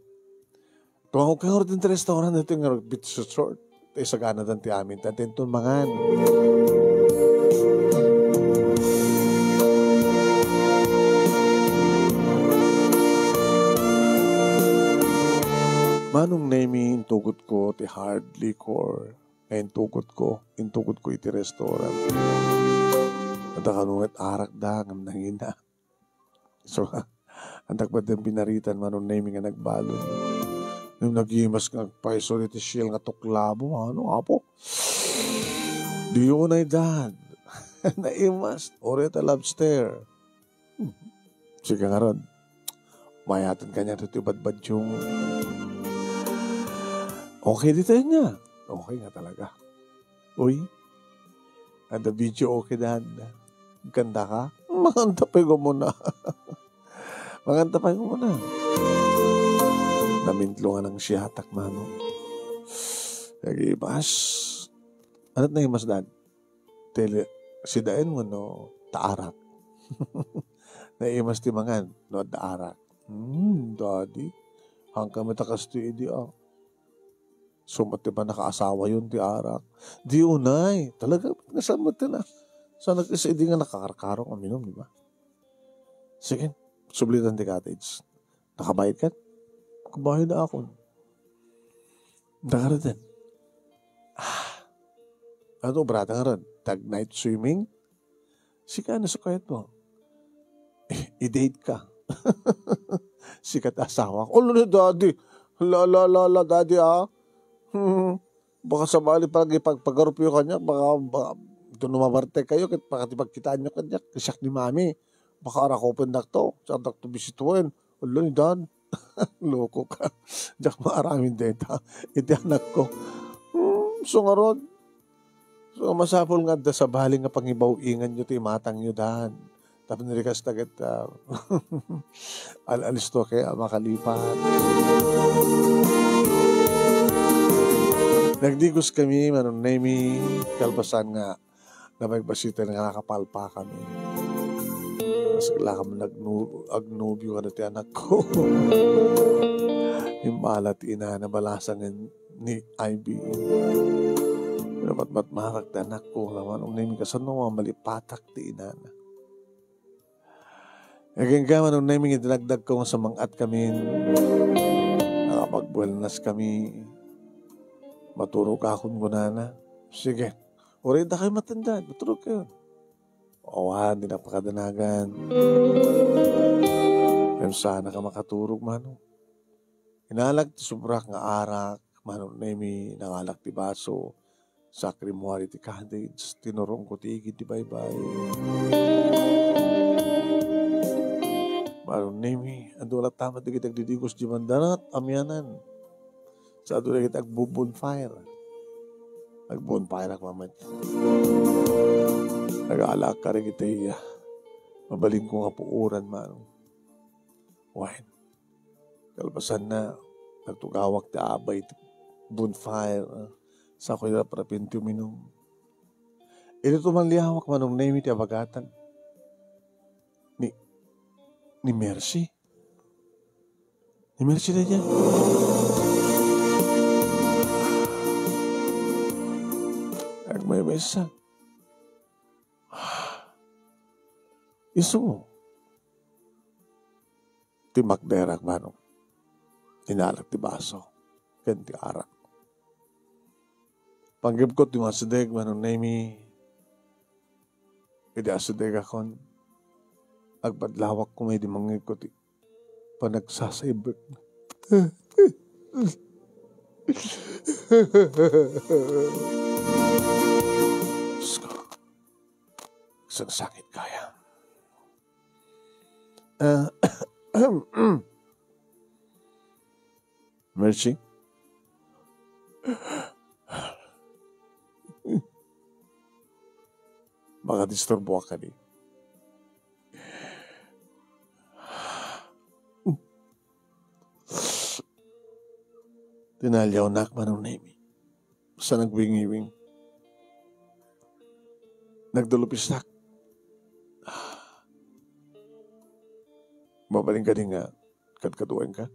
Tumawag ka nga rin ti restaurant dito nga bit short. Ti sagana dan ti amin. Tantenton mangan. Manong Nemi, intugot ko ti hard liquor. Nga intugot ko, intugot ko iti restaurant. Adda kano met arak da, ngem nangina. So, antak ba den pinaritan, Manong Nemi nga nagbalon. Nung nagimas nga agpaiso iti shell nga tuklabo, ano, apo? Do you know that? Naimas, ori ta lobster. Sige nga ron. Mayatan kaniak ditoy badbadyong. Okay ditoy nga. Okay nga talaga. Uy, adda video okay dan. Ganda ka? Manganta pay gumuna. Manganta pay gumuna. Namintlo nga nang siyatak, mano. Lagi, bas. Anat na imas dan? Tele, sidaen mo no, taarak. Naimas ti mangan, no, adda arak. Hmm, daddy. Hangka met a kastoy idi, ah. So, met ti pannakaasawa yun ti arak. Di unay. Talaga, nga saan met na? Sa nag-isa, di nga nakakarkarong uminom, di ba? Sige, sublitan ti cottage. Nakabayad ka? Kabayad na akon. Nakaratan. Ah. Ano, brata nga rin? Tag night swimming? Sika, ano sa kayat mo? I-date ka. Sikat asawa ko. Ulo ni daddy. La, la, la, la, daddy, ah. Hmm. Baka sabali pala ipagpagarup yo kanya, baka, baka, ito no mabarte kayo, ket baka ti pagkitaan nyo kanya, kasiak ni mami. Baka arakupen dakto, sa dakto bisituen. Ulo ni dan. Loko ka. Diak maaramid deta. Iti anak ko. Hmm, so ngarud. So, masapul nga adda sabali nga pangibaw-ingan yo ti imatang yo, Dan. Tapno di kasta ket, ah, al-, alisto kay a makalipat. Nagdigos kami, Manong Nemi, kalpasan nga nabaybasiten nga nakapalpa kami. Kas la kami nagnu-, agnobio kada ti anakko. Immala ti inana, balasang ni Ivy. Napatmatmarak ti anakko, Manong Nemi, kasano mamalipatak ti inana. Agingga, Manong Nemi, nga dinagdagko nga sumang-at kami. Nakapagbuelnas kami. Maturog akon kunana. Sige. Uray, dakayo matindad. Maturog kayo. Awan, di napakadanagan. Ngem saan ka makaturog, Manong. Inalak ti subrak nga arak, Manong Nemi, nangalak ti baso, sakrimwari ti cottage, tinurongko ti igid ti baybay. Manong Nemi, adu latta met dagiti agdidigos diay mandanat, amianan. Sa adu dagiti agbo-bonfire. Agbonfire ak mamet. Nagalak kadagiti, ah, mabalinko nga puoran, Manong. Wen, kalpasanna, nagtugawak ti abay ti bonfire, ah, sa ako iraprapin ti uminum. Iti tumangliawak, Manong Nemi, ti abagatan ni, ni Mercy. Ni Mercy daydiay. Agmaymaysa. Isu. Timmakderak, Manong. Inalak ti baso ken ti arak. Panggepko ti masideg, Manong Nemi. Idi asidegakon, agpadlawakko met idi mangngegko ti panagsasaibek. Diyos ko. Sangsangit kaya. Ah, Mercy? Makadisturboak kadi? Tinaliawnak, Manong Nemi. Sa nagwingiwing. Nagdulupisak. Mabalin kadi nga kadkaduaenka?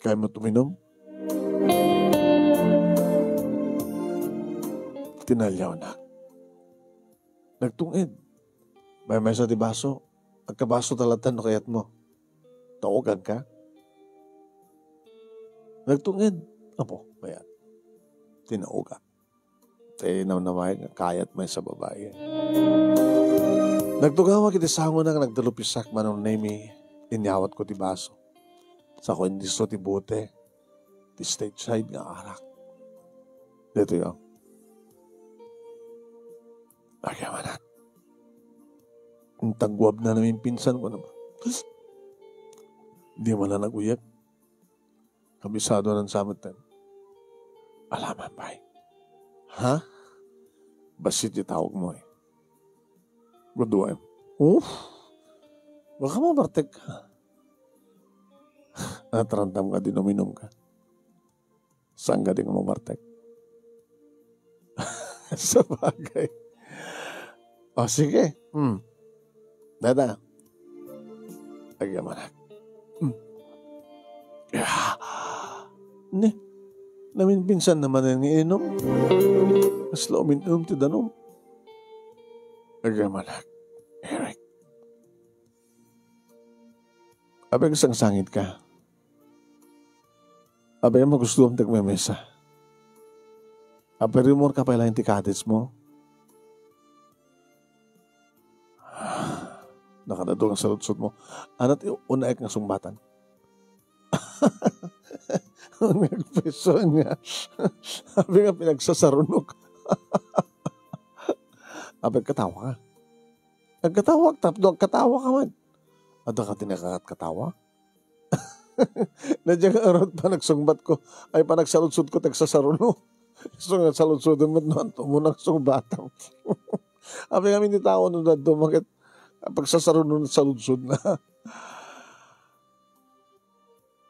Kayat met uminum? Tinaliawnak. Nagtung-ed. Maymaysa ti baso. Agkabaso ta latta no kayatmo. Tauganka? Nagtung-ed. Apo, mayat. Tinaugan. Ti namnamaek nga kayat maysa babai. Nagtugawak iti sangona nga nagdulupisak, Manong Nemi, inyawatko ti baso. Sako indisso ti bote, ti state side nga arak. Ditoy, oh. Agyamanak. Ang tagwab na namin pinsan ko naman. Di man na naguyag. Kabisado nan sametten. Alaman, bay. Ha? Bassit ti tawag mo, eh. Good one. Uff. Baka mabartek ka. Nataramdam ka, dinuminom ka. Saan ka di nga mabartek? Sabagay. O, sige. Hmm. Dada. Agyamanak. Hmm. Ah. Ne. Naminpinsan naman nga inom. Kasla umin-inom ti danum. Agyamanak. Eric. Apay, sangsangit ka. Apay, magustuam ti agmemesa. Apay, rumor ka pay laeng ti cottage mo. Nakadadua nga saludsod mo. Ania ti unaek nga sungbatan? Nagpiso nga. Apay nga pinagsasarunok. Apay, katawa ka. Agkatawa ka, tapno agkatawa ka man. Adda ka ti nakakatkatawa? Daydiay nga ngarud panagsungbat ko, ay, panagsaludsod ko, ti agsasaruno. Isu nga saludsodem met no, anto mo nagsungbatam. Apay ngamin ti tao no dadduma ket pagsasaruno sa ludsodna.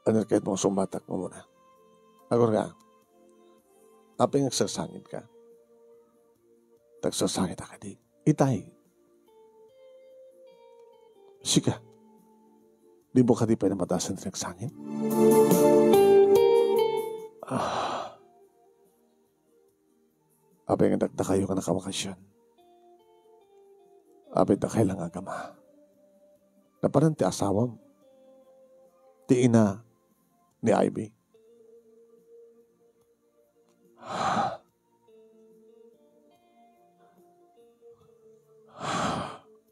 Ania kayat mo sumbatak nga umuna? Agur nga, apay nga agsarsangit ka? Tagsarsangit a kadi. Itay. Sika. Di mo kadi pay namadasan ti nagsangit? Ah. Apay nga dakdakayo nga nakabakasyon? Apay dakay lang agama? Napanan ti asawam? Ti ina ni Ivy?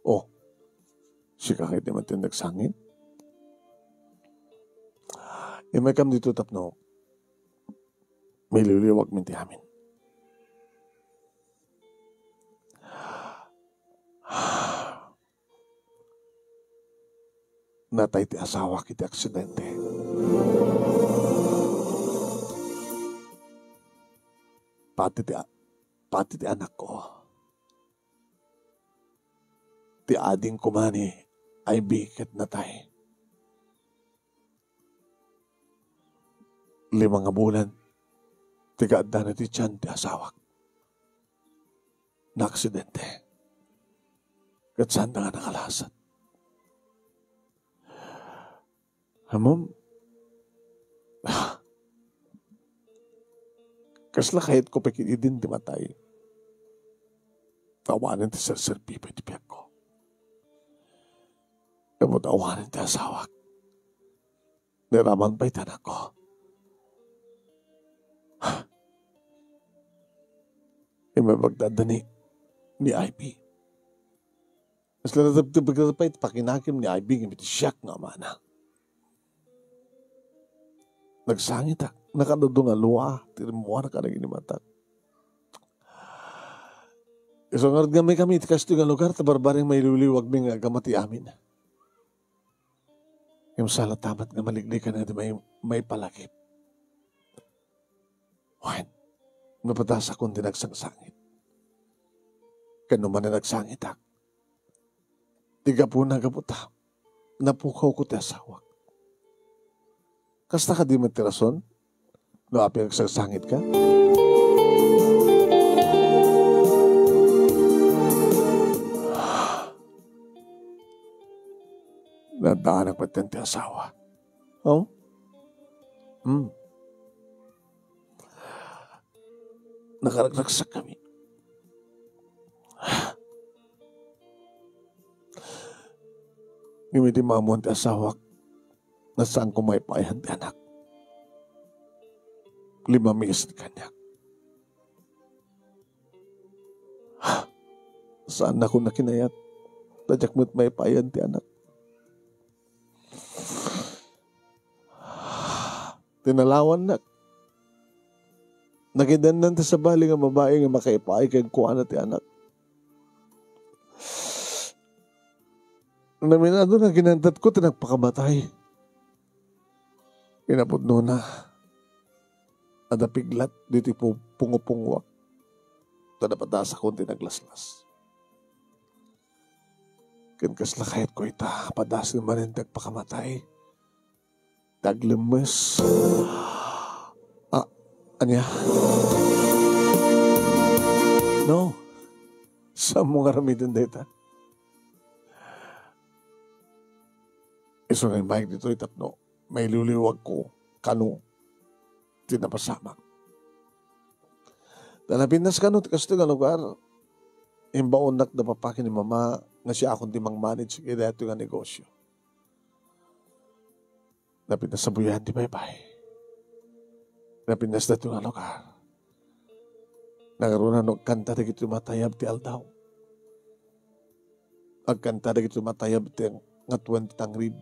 Oh, sika kay di man ti nagsangit? Imaykam dito tapno mailiwliwagmin ti amin. Natay ti asawak iti aksidente. Pati ti a-, pati ti anakko. Ti ading koma ni Ivy ket natay. Lima nga bulan ti kaaddana ti tian ti asawak. Naaksidente. Ket saanda nga nakalasat. Ammom, kasla kayatko pay ket idin ti matay. Awanen ti serserbi pay ti biagko. Ket awanen ti asawak. Nairaman pay ti anakko. Imbag ta adda ni, ni Ivy. Kasla natebteb pay ti pakinakim ni Ivy ngem iti siak nga amana. Nagsangitak. Nakadudo nga lua ti rimmuar kadagiti matak. Isu ngarud nga maikami iti kastoy nga lugar ta barbareng mailiwliwagmi nga agama ti amin. Ngem sala ta met nga maliklikan ti mai-, maipalakip. Wen, napadasakon ti nagsangsangit. Ken no manen nagsangitak, ti gapuna gapu ta napukawko ti asawak. Kasta kadi met ti rason no apay agsangsangitka? Naddaanak met ti asawa. Oh? Hmm. Nakaragragsakkami. Ngem idi maammoan ti asawak, nga saanko maipayan ti anak. Limamiis kaniak. Saannakon a kinayat, ta diak met maipayan ti anak. Tinalawannak. Nakidannan ti sabali nga babai nga makaipaay kenkuana ti anak. Naminado nga ginandatko ti nagpakamatay. Kinapudnona, adda piglat ditoy pu-, pungopungoak. Ta napadasakon ti naglaslas. Ken kasla kayatko ita, padasen manen ti agpakamatay. Ti aglemmes. Ah, ania? No. Saanmo nga aramiden dayta? Isu nga immayak ditoy tapno mailiwliwagko kano ti napasamak. Ta napintas kano ti kastoy nga lugar, imbaonnak da papa ken ni mama nga siakon ti mangmanage iti daytoy nga negosyo. Napintas a buyaen ti baybay. Napintas daytoy nga lugar. Nangruna no agkanta dagiti matayab ti aldaw. Agkanta dagiti matayab ti ngatuen ti tangrid.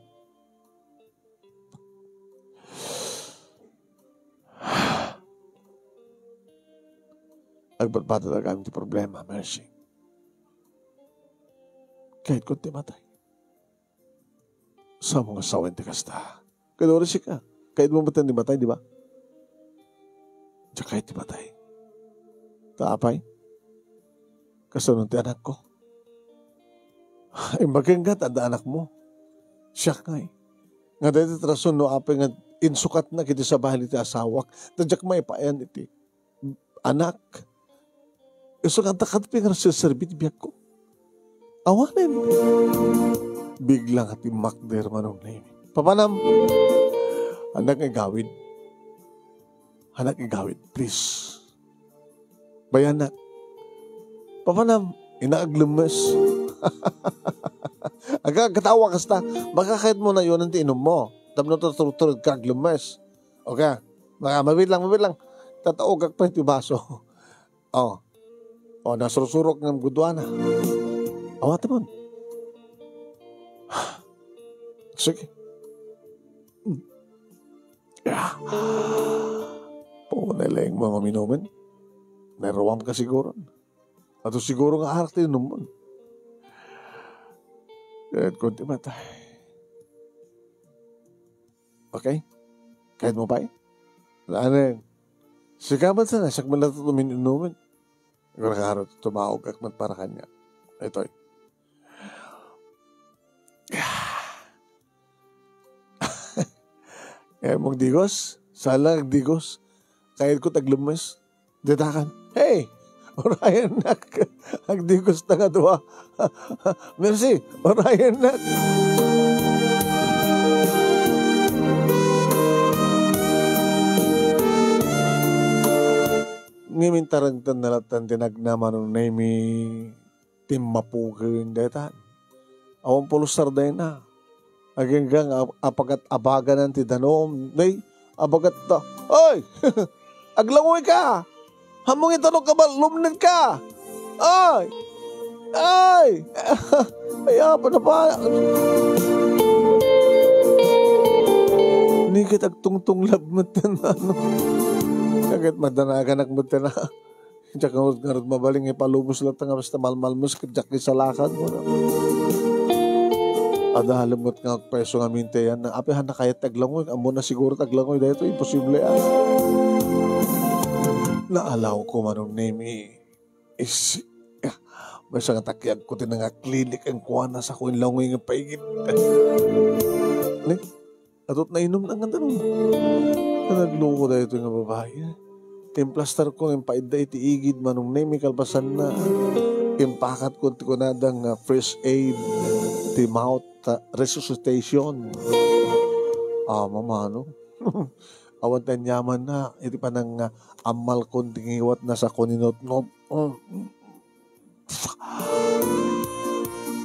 Agbatbatad agam ti problema, Mercy. Kayatko ti matay. Saanmo nga sawen ti kasta? Ken no sika, kayatmo met ti matay, di ba? Diak kayat ti matay. Ta apay? Kasano ti anakko? Imbagak nga adda anakmo. Siak ngay. Nga dayta ti rason no apay nga insukatnak iti sabali ti asawak. Ta diak maipayan iti anak. Isu nga adda kadpay nga serserbi ti biagko. Awanen. Bigla nga timmakder Manong Nemi. Papanam. Anak nga igawid. Anak igawid, please. Bayanak. Papanam, ina aglemmes. Aga, katawa kasta. Baka kayat mo na yun ang tiinom mo. Tapno tuturod ka aglemmes. Okay. Maka, mabit lang, mabit lang. Tataugak pa iti baso. Oh. Oh, nasursurok ng guduana. Awat mo. Sige. Ah. Punay laeng mo nga minumen. Naruam ka siguro. Ato siguro nga arak ti inumon. Kayat ko ti matay. Okay? Kayat mo pay? Anen? Sika man sana, siak man lang ito min-, inumin. Siguro ka harap, tumaog ak man para kanya. Itoy. Eh, mong digos? Sala, digos. Kayat ko taglumes. Ditakan. Hey! Urayan nak. Agdigos ta nga dua. Merci. Urayan nak. Ngamin taragtan na latan tinagna Manong Nemi. Timmapugen dayta. Awan pulos sardayna. Agingga nga ap-, apagat-abaganan ti danum. Nay, abagat ta. Oy! Aglangoy ka! Hammong itano ka ba? Lumned ka! Oy! Ay! Ay, apa na pa? Ni ket agtungtunglab met ten, ano. Kaget madanaganak met ten, ah. Diak ngarud, ngarud mabalin nga ipalubos latta nga basta malmalmes ket diak isalakan mo na. Adalem met nga agpayso nga mintiyan na, api, han na kayat ti aglangoy, ammo na siguro ti aglangoy, daytoy imposible, ah. Naalaw ko Manong Nemi. Is, ah, maysa nga takiag ko ti nangaklilik ang kuana sa ko inlangoy nga paigid. Ne? Atot nainom na nga danum. Nagluko daytoy nga babae. Implastar ko nga impaidda iti igid Manong Nemi kalpasanna. Impakat ko ti kunada nga first aid, ti mouth, ah, resuscitation. Ah, mamano. Awan ti aniamanna, iti panang, ah, ammal kon ti ngiwatna sa ko ninutnot. Mm.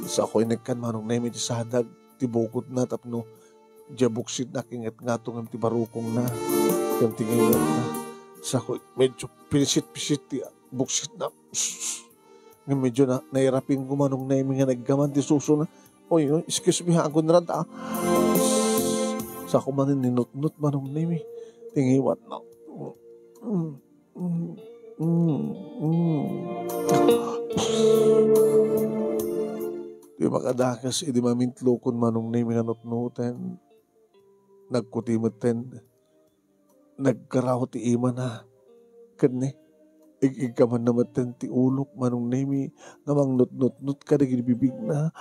Sa ko inekkan Manong Nemi ti sadag ti bukotna tapno diay buksitna kingatngato ngem ti barukongna ken ti ngiwatna. Sa ko medyo pinisit-pisit ti buksitna. Ngem medyo na, nairaping ko Manong Nemi nga naggaman ti susona. Oy, oy, excuse me ha, Conrad, ah. Sa ko manen ninutnot Manong Nemi ti ngiwatna. Mm. Mm, mm, mm. Di makadakes idi mamintlukon Manong Nemi nga nutnoten. Nagkuti metten. Nagkaraw ti imana. Ken ni, ig-igkamanna metten ti ulok Manong Nemi nga mangnutnutnot kadagiti bibigna.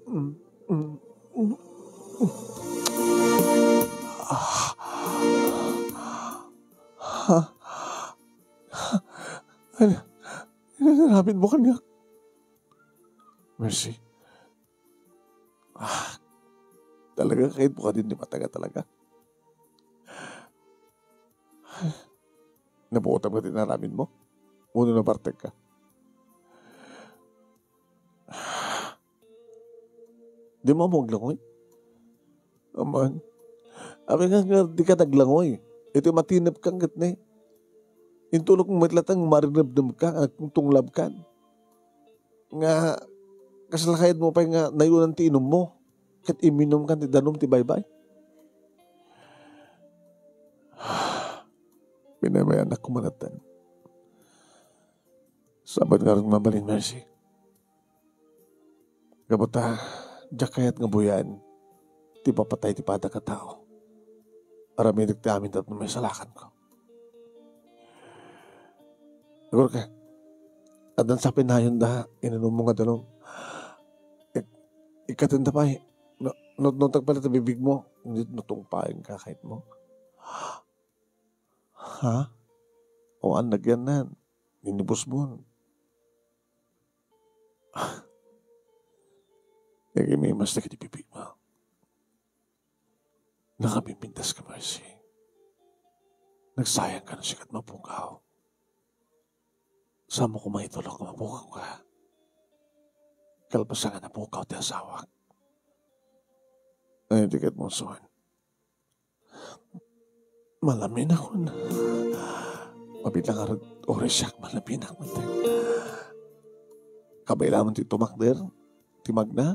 Mm, mm, mm, mm. Ah. Ha? Ano, ano inaramidmo kaniak? Mercy. Ah, talaga, kayatmo kadin ti mataga talaga. Nabuotam ka ti inaramidmo? Wenno nabartek ka? Di mo ammo aglangoy? Aman. Amin nga, nga di ka naglangoy. Iti matinep ka ket ni. Intulok mo met latta nga marinebneb ka, nga nagtungtunglab ka. Nga, kasla kayatmo pay nga nayunan ti inummo. Ket iminum ka ti danum ti baybay. Pinamayanak ko manatan. Sabat nga rin mabalin, Mercy. Gapu ta, diak kayat nga buyaen ti ipapatay ti padak a tao. Aramidek ti amin tapno maisalakanko. Agurka, Addan sa pinayonda, inanummo nga danum. Ik-, ikkatenda pay, no, no, no, tagpalit a bibigmo, init no tungpaenka, kayatmo. Ha? O, an nagyan nan? Ninibusbon. Nagimimas na kiti bibigmo. Nakapimpintas ka, Mercy. Nagsayang ka no sika ti mapukaw. Saan mo koma itulok nga mapukaw ka? Kalpasan nga napukaw ti asawak. Ay, di ket musuan. Malaminak. Mabitang arud, oras siak, malaminak man tayo. Kabay lamang ti tumakder, ti magna.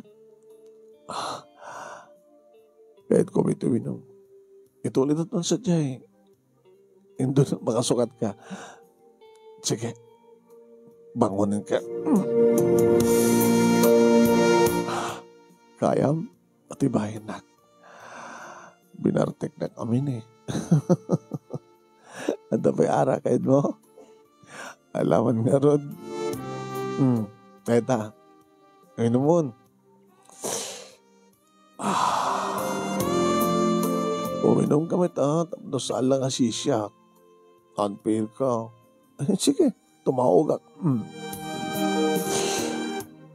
Ah, kahit ko ito inom. Ito ulit at man sa jay. Indo makasukat ka. Sige. Bangonen ka. Kayam, atibayennak. Binarteknak amin eh. Adda pay arak, kayatmo? Alaman ngarud. Hmm. Eta. Inumon. Ah. Uminom ka met, ah, tapno saan lang a sisiak. Unfair ka. Eh, sige, tumawagak. Hmm.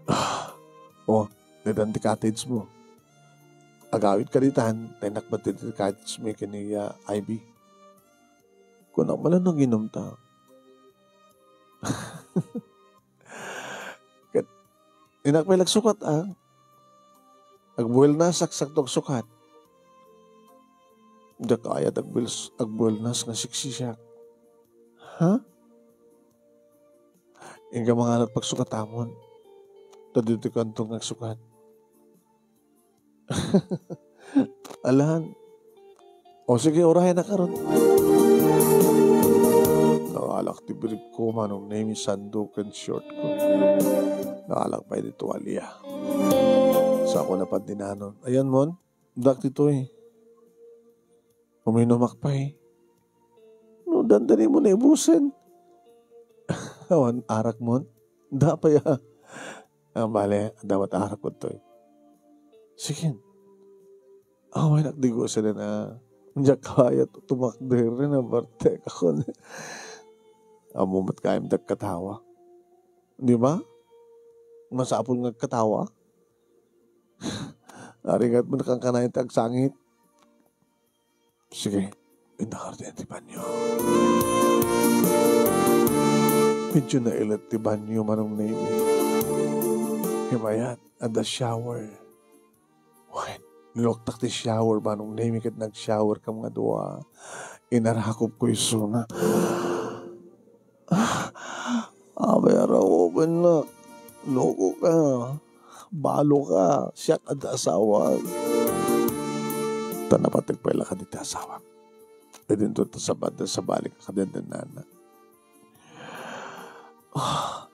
Ah. Oh, ditan ti cottage mo. Agawid ka ditan, ta innak met ti cottage mo ken ni, ah, Ivy. Kunak man a nanginom ta. Ket, innak pay nagsukat, ah. Agbuelnas, saksak to agsukat. Diak kayat agbuel-, agbuelnas nga siksisiak. Ha? Inka mangalat pagsukatamon. Ta ditoy kanto nga agsukat. Alan. O sige, urayan na karon. Nakalak ti brief ko, Manong Nemi, sando ken short ko. Nakalak pay ti tuwalya. Sa ako napan dinanon. Ayan mon, dak ditoy. Uminumak pay. No, dandani mo na ibusen. Awan arak mon. Da pay, ah. Ah, bale, adda met arak ko toy. Sige. Awan ak di gusen na. Diak kayat tumakder na parte ka kon. Ammo met kayam dagkatawa. Di ba? Masapul nga agkatawa. Aringat mo nakankanayan ti agsangit. Sige, indakar ti, ti banyo. Medyo nailet ti banyo, Manong Nemi. Himayat, adda shower. Wen, niluktak ti shower, Manong Nemi, ket nag-shower kami nga dua. Inarakop ko isuna. Abay, araw, ben na. Loko ka. Balo ka. Siak adda asawa. Ta napateg pay la kadi ti asawa. Idinto ta sabad da sabali ka kadi ni nana. Ah,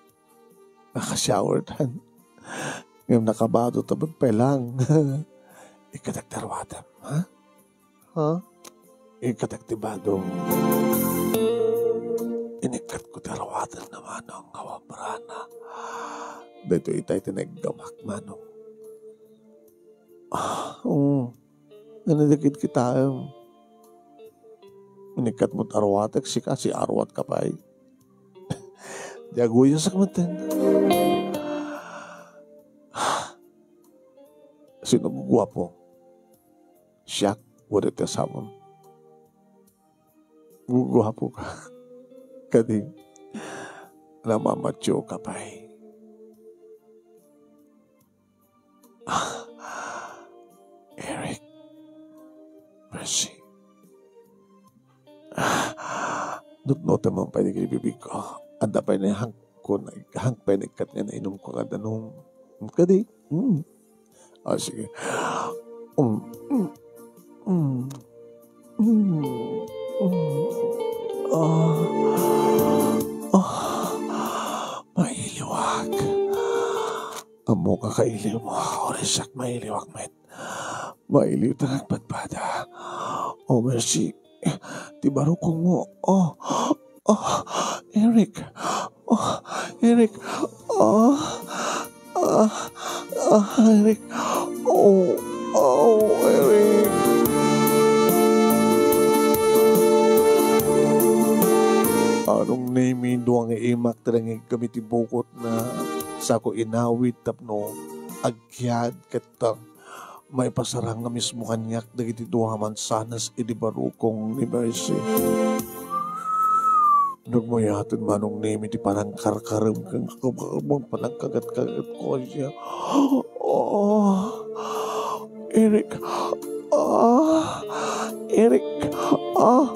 naka-shower tan. Ngem nakabado ta pay lang. Ikkatak ti aruatem, ha? Ha? Ikkatak ti bado. Inikkat ko ti aruaten na manong nga wabrana. Daytoy itay ti naiggamak, manong. Ah, oo. Nga nadagit kitaem. Inikkat mo ti aruatek, sika, si aruat ka pay. Di aguyasak metten. Sino guguapo? Siak, wenno ti asawam? Guguapo ka. Kadi, namamatio ka pay. Eric. Mercy. Nutnotem man pay dagiti bibigko. Adda pay ni hangko, hang pay naikkat nga nainumko nga danum. Kadi? Mm. Ah, sige. Mm, mm, mm, mm, mm. Ah, ah, mailiwak. Ammok a kailiw mo, oras siak mailiwak met. Mailiw ta nga agpadpada. Oh, Mercy. Ti barukongmo. Oh, oh, Eric. Eric, ah, ah, ah, Eric. Oh, oh, Eric. Manong Nemi, dua nga imak ti nangigkam iti bukotna, sako inawid tapno agkiad ket ta maipasarang nga mismo kaniak dagiti dua a mansanas idi barukong ni Mercy. Nagmayaten Manong Nemi ti panangkarkarem ken kakabakabang panangkagat-kagat ko kaniak. Oh, Eric. Ah, Eric. Ah,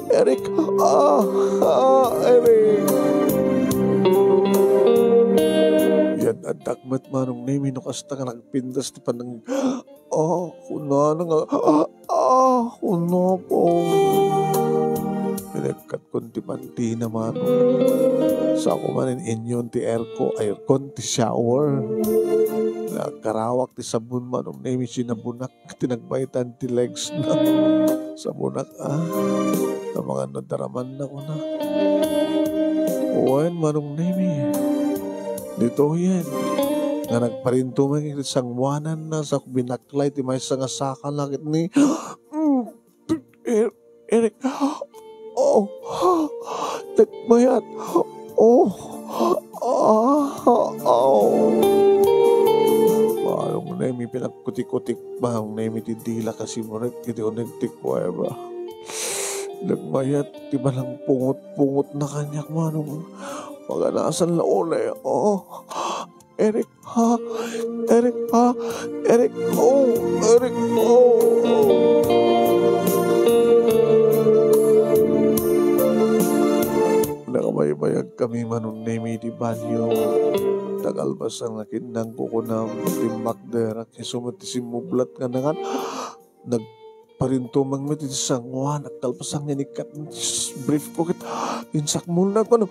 Eric. Ah, ah, Eric. Yan, addak met Manong Nemi no kasta nga nagpintas ti panang-, ah, kunana nga, ah, ah, kunana po. Pinagkatkon ti pantina, Manong. Sako manen inyon ti airco-, aircon, ti shower. Nagkarawak ti sabon, Manong Nemi, sinabonak. Ti nagbaetan ti legs na. Sabonak, ah. Namangan na daraman na ko na. Wen, Manong Nemi. Ditoyen. Nga nagparintumeng iti sanguanan na sa binaklay ti maysa nga saka na ket ni, mm, Er-, Eric. Oh, nagmayat. Oh, ah, oh. Manong Nemi, pinagkutik-kutik Manong Nemi ti dila kasi muret iti uneg ti kuweba. Nagmayat ti balang pungot-pungot na kaniak, Manong. Paganasan la uli. Oh, Eric, ha? Eric, ha? Eric, oh, Eric, oh. Nakabaybayag kami, Manong Nemi, iti banyo. Tagalbasan nga kinnang kukunam, timmakder, isu met ti simmublat nga nangan. Nagparintumeng met iti sanguan, agkalpasan nga inikkat ti brief ko ket insakmulna, kuno,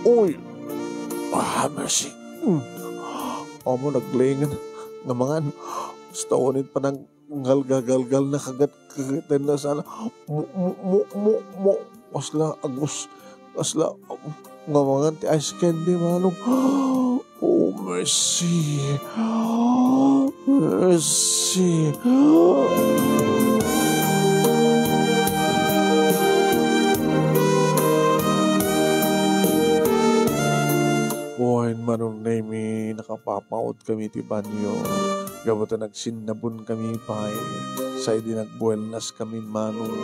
"Uy! Ah, mercy!" Hmm. Amo naglengen nga mangan. Basta unit pa nang ngalgagalgal na kagat-, kagatenna sana. Mu-, mu-, mu-, mu-, mu-, kasla agus-, Kasla, um, nga mangan ti ice candy, Manong. Oh, mercy. Mercy. Wen, Manong Nemi, nakapapaot kami ti banyo. Gapu ta nagsinnabon kami pay. Sa idi nagbuelnas kami, Manong,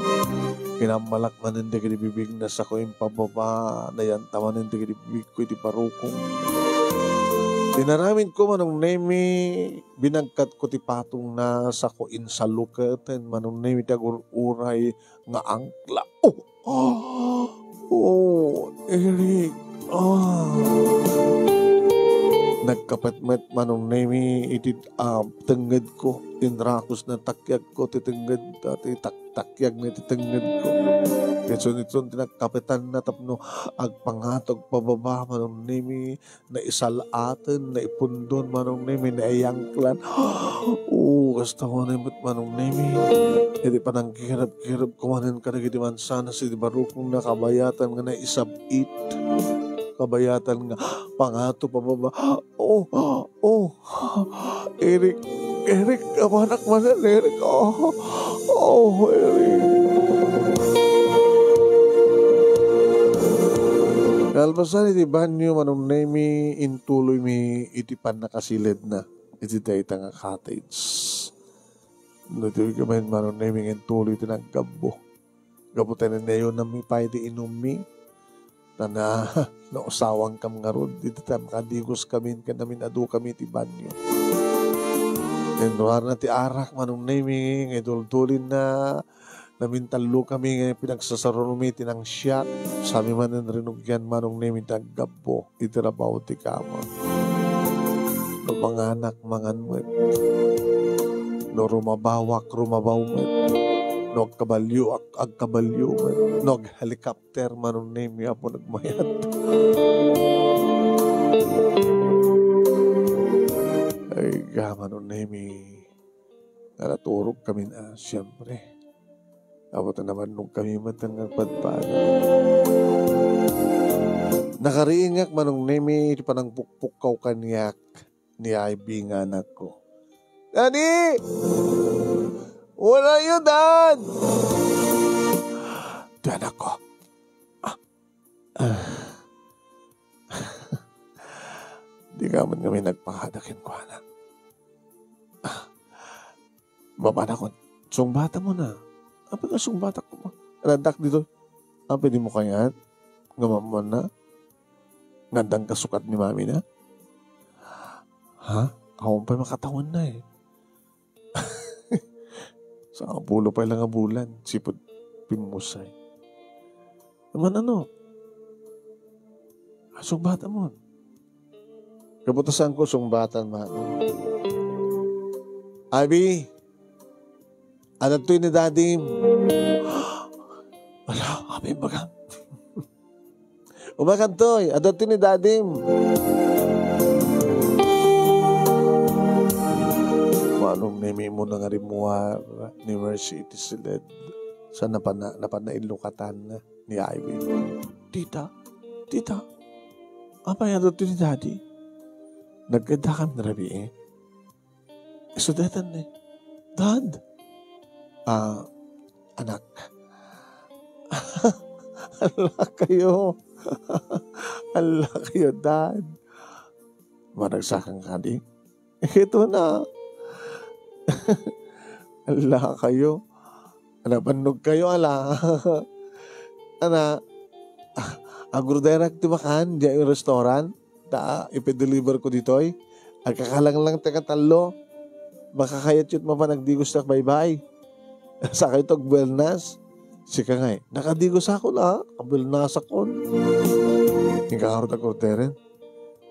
kinammalak manen dagiti bibig na sako impababa, nayanta manen dagiti bibig ko iti barukong. Inaramid ko, Manong Nemi, binagkat ko ti patong na sako insaluketen, Manong Nemi, ti agur-uray nga angkla. Oh! Oh, Eric. Ah. Nagkapet met, Manong Nemi, iti, ah, tengnged ko. Inrakus na takyag ko ti tengnged, ah, ti tak-, takyag na ti tengnged ko. Ket suniton ti nagkapetan na tapno agpangato, agpababa, Manong Nemi. Naisal-aten, naipundon, Manong Nemi, naiyangklan. Oh, kasta manen met, Manong Nemi. Iti panangkirab-kirab ko manen kadagiti mansanas iti barukong na kabayatan nga naisab-it. Kabayatan nga pangato pababa. Oh, oh, Eric, Eric, awanak manen, Eric. Oh, oh, Eric. Kalpasan iti banyo, Manong Nemi, intuloymi iti pannakasiledna iti dayta nga cottage. No, ditoy kami, Manong Nemi, nga intuloy ti naggabbo. Gapu ta nayonammi pay ti inummi. Ta na, nausawangkam ngarud, iti ta makadigos kami, ken namin-adu kami iti banyo. Ken ruarna ti arak, Manong Nemi, nga iduldulinna, namintallo kami nga pinagsasarunmi ti nangsiak. Sami manen rinugian, Manong Nemi, ti aggabbo iti rabaw ti kama. No manganak, mangan met. No rumabawak, rumabaw met. No agkabalio, ag-, agkabalio met. No aghelicopter, Manong Nemi, apo nagmayat. Ay, ga, Manong Nemi. Nga naturog kami na, siyempre. Apo ta naman nung kami met nga agpadpada. Nakariingak, Manong Nemi, iti panangpukpukkaw kaniak ni Ivy nga anakko. "Daddy! Where are you, Dad?" Ti anakko. Ah. Ah. Di ka man kami nagpakada kenkuana. Ah. Mapanakon, sungbatamon na. Apay nga sungbatak koma? Rantak dito. Apay di mo kayat? Nga mamuan na? Nga addan kasukat ni mami na? Ha? Awan pay makatawen na eh. Sangapulo pay lang nga bulan, sipud pimmusay. Naman ano? Sungbatamon. Kabutasan ko sungbatan, mano. Abi, adtoy ni Dadim. Ala, abi, baga. Umakantoy, adtoy ni Dadim. Manong Nemi mo na nga rimmuar ni Mercy iti siled. Sa napana-, napanaillukatan ni Ivy. "Tita, tita, apay adtoy ni Daddy?" Nagkadakam ni rabii. Isu daytan ni, "Dad!" "Ah, anak." "Ala kayo. Ala kayo, Dad." Maragsakan kadi. Ito na. "Ala kayo. Ala, bannog kayo, ala." Ana, ah, agorderak ti makan, diay restaurant. Ta, ipadeliver ko ditoy. Agkakalanglang ti katallo. Makakayat yut mapan agdigos ta baybay. Sakay to agbuelnas. Sika ngay, nakadigos ako la, kabuelnasakon. Inka ngarud agorderen.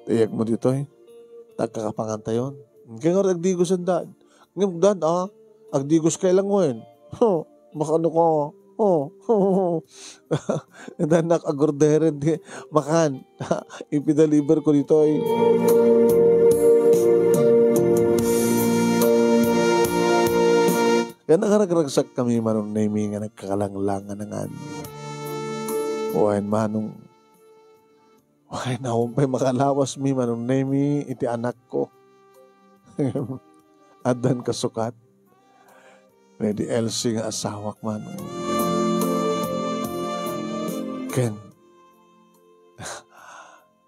Tiyag mo ditoy. Tagkakapangan tayon. Inka ngarud agdigosen, Dad. Ngem, Dad, ah, agdigos kay lang wen. Huh, makano ka? Oh. Ita nak agorderen ti makan. Ipidaliber ko ditoy. Kaya nakaragragsak kami, Manong Nemi, nga nagkakalanglang nga nangan. Wen, Manong Wen, awan pay makalawas mi, Manong Nemi, iti anakko. Addan kasukat. Lady Elsie nga asawak, Manong. Ken,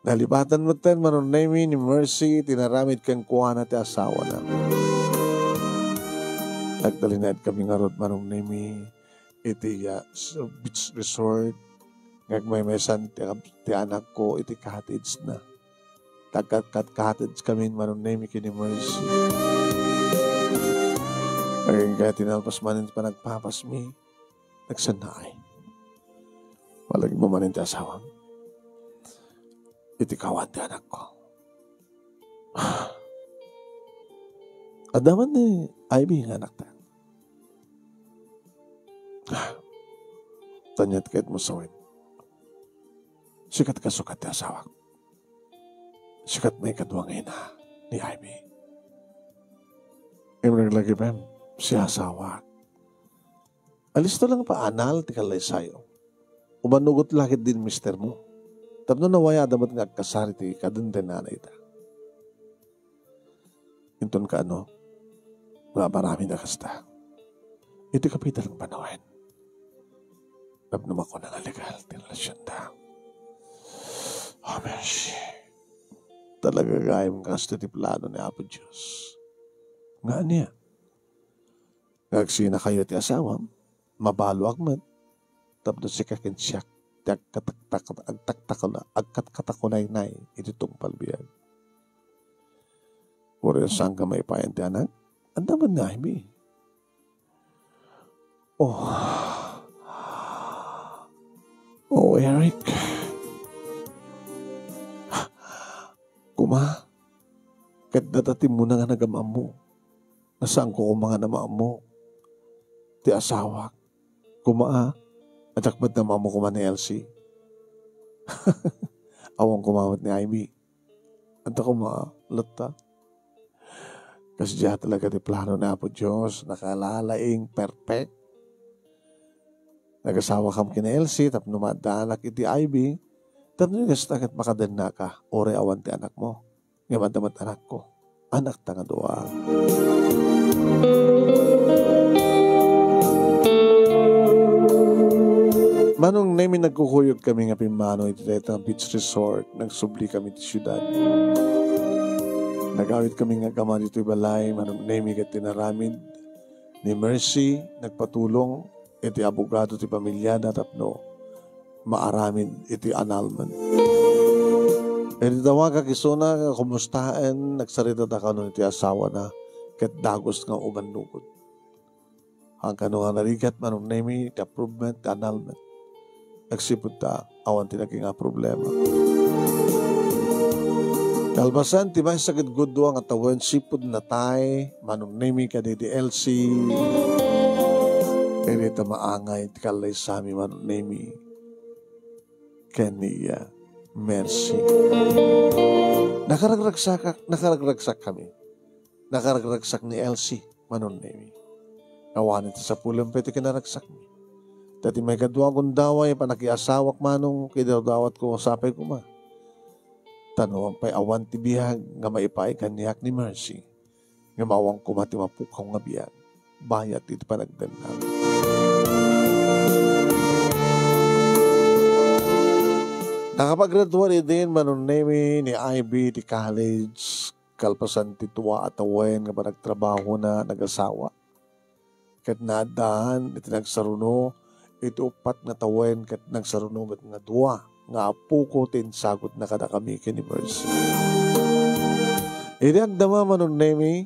nalipatan metten, Manong Nemi, ni Mercy, ti naramid kenkuana ti asawana. Nagtalinaed kami ngarud, Manong Nemi, iti, ah, s-, beach resort. Nga agmaymaysan ti, ti anakko iti cottage na. Tagkatkat cottage kami, Manong Nemi, ken ni Mercy. Agingga ti nalpas manen ti panagpapasmi, nagsannaay. Malagip manen ti asawam iti kawan ti anakko. Adda man ni Ivy nga anakta. Tanyat ket musawen. Sikat kasukat ti asawak. Sikat maikadua nga ina ni Ivy. Imrag lagi pem, si asawak. Alisto lang paanal ti kallaysayo. Umanugot lakit din mister mo. Tapno nawaya da met nga agkasar iti kadendennana ita. Inton kaano, nga aparamid a kasta. Iti kapital nga panawen. Tapno makuna nga legal ti relasionda. Oh, mercy. Talaga gayam nga kasto ti plano ni Apo Dios. Nga ania? Nga agsinakayo ti asawam, mabaluak met, tapno sika ken siak ti agkataktak-, agtaktakuna-, agkatkatakunaynay iti tungpal biag. Uray saanka maipayan ti anak, adda met nga aymi. Oh. Oh, Eric. Kuma, ket data ti muna nga nagam-ammo. Nasaanko koma nga namaammo ti asawak. Kuma, a, diak met namaammo koma ni Elsie. Awan koma met ni Ivy. Anta koma, latta. Kasdiay talaga ti plano ni Apo Dios, nakalalaing perfect. Nagasawa kam ken ni Elsie tapno maaddaanak iti Ivy, Tapno kasta ket makadennaka, uray awan ti anakmo. Ngem adda met anakko, anakta nga dua. Manong Nemi, nagkukuyog kami nga pimmano iti dayta beach resort. Nagsubli kami ti siudad. Nagawid kami nga agama ditoy balay, Manong Nemi, ket tinaramid ni Mercy, nagpatulong iti abogado ti pamiliada tapno maaramid iti annulment. Idi tawagak isuna nga kumustaen, nagsaritada kanon iti asawana ket dagus nga umannukod. Haan kano nga narigat, Manong Nemi, ti approvement ti annulment. Agsipud ta, awan ti naging a problema. Kalpasan ti maysa ket gudua nga tawen, sipud natay, Manong Nemi, kadagiti Elsie. Idi ta maangay ti kallaysami, Manong Nemi, ken ni, ah, Mercy. Nakaragragsak, nakaragragsak kami. Nakaragragsak ni Elsie, Manong Nemi. Awan iti sapulem pay ti kinaragsakmi. Ta ti maikadua a gundaway, panakiasawak manong, kidawdawatko sapay koma. Ta no pay awan ti biag nga maipaay kaniak ni Mercy, nga maawan koma ti mapukaw nga biag, bayat iti panagdennang. Nakapaggraduar idin, Manong Nemi, ni Ivy ti college, kalpasan ti dua a tawen nga panagtrabahona, nagasawa. Ket naaddaan iti nagsaruno iti uppat nga tawen ket nagsaruno met nga dua nga appoko ti insagutna kadakami ken ni Mercy. Idi agdama, Manong Nemi,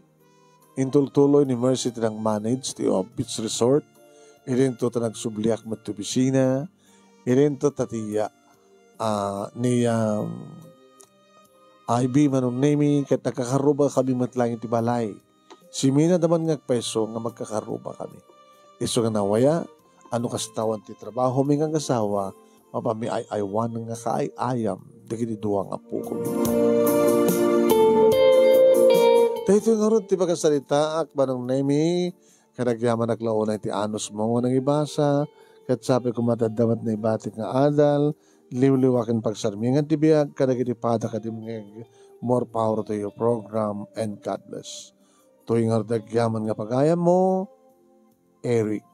intultuloy ni Mercy ti nag-manage ti, uh, beach resort. Idinto ta nagsubliak met ti opisina. Idinto ta ti, ah, ni, um, Ivy, Manong Nemi, ket nagkakarruba kami met laeng iti balay. Siminada man nga agpayso nga magkakarruba kami. Isu nga nawaya, ano kasta awan ti trabahomi nga agasawa, mapanmi ay-aywan nga kaay-ayam dagiti dua nga appokomi. Daytoy ngarud ti pakasaritaak, Manong Nemi, ket agyamanak la unay ti anusmo nga nangibasa, ket sapay koma ti adda met naibatik nga adal, liwliwa ken pagsarmingan ti biag kadagiti pada kadimngeg. More power to your program and God bless. Toy ngarud ti agyaman nga pagayammo, Eric.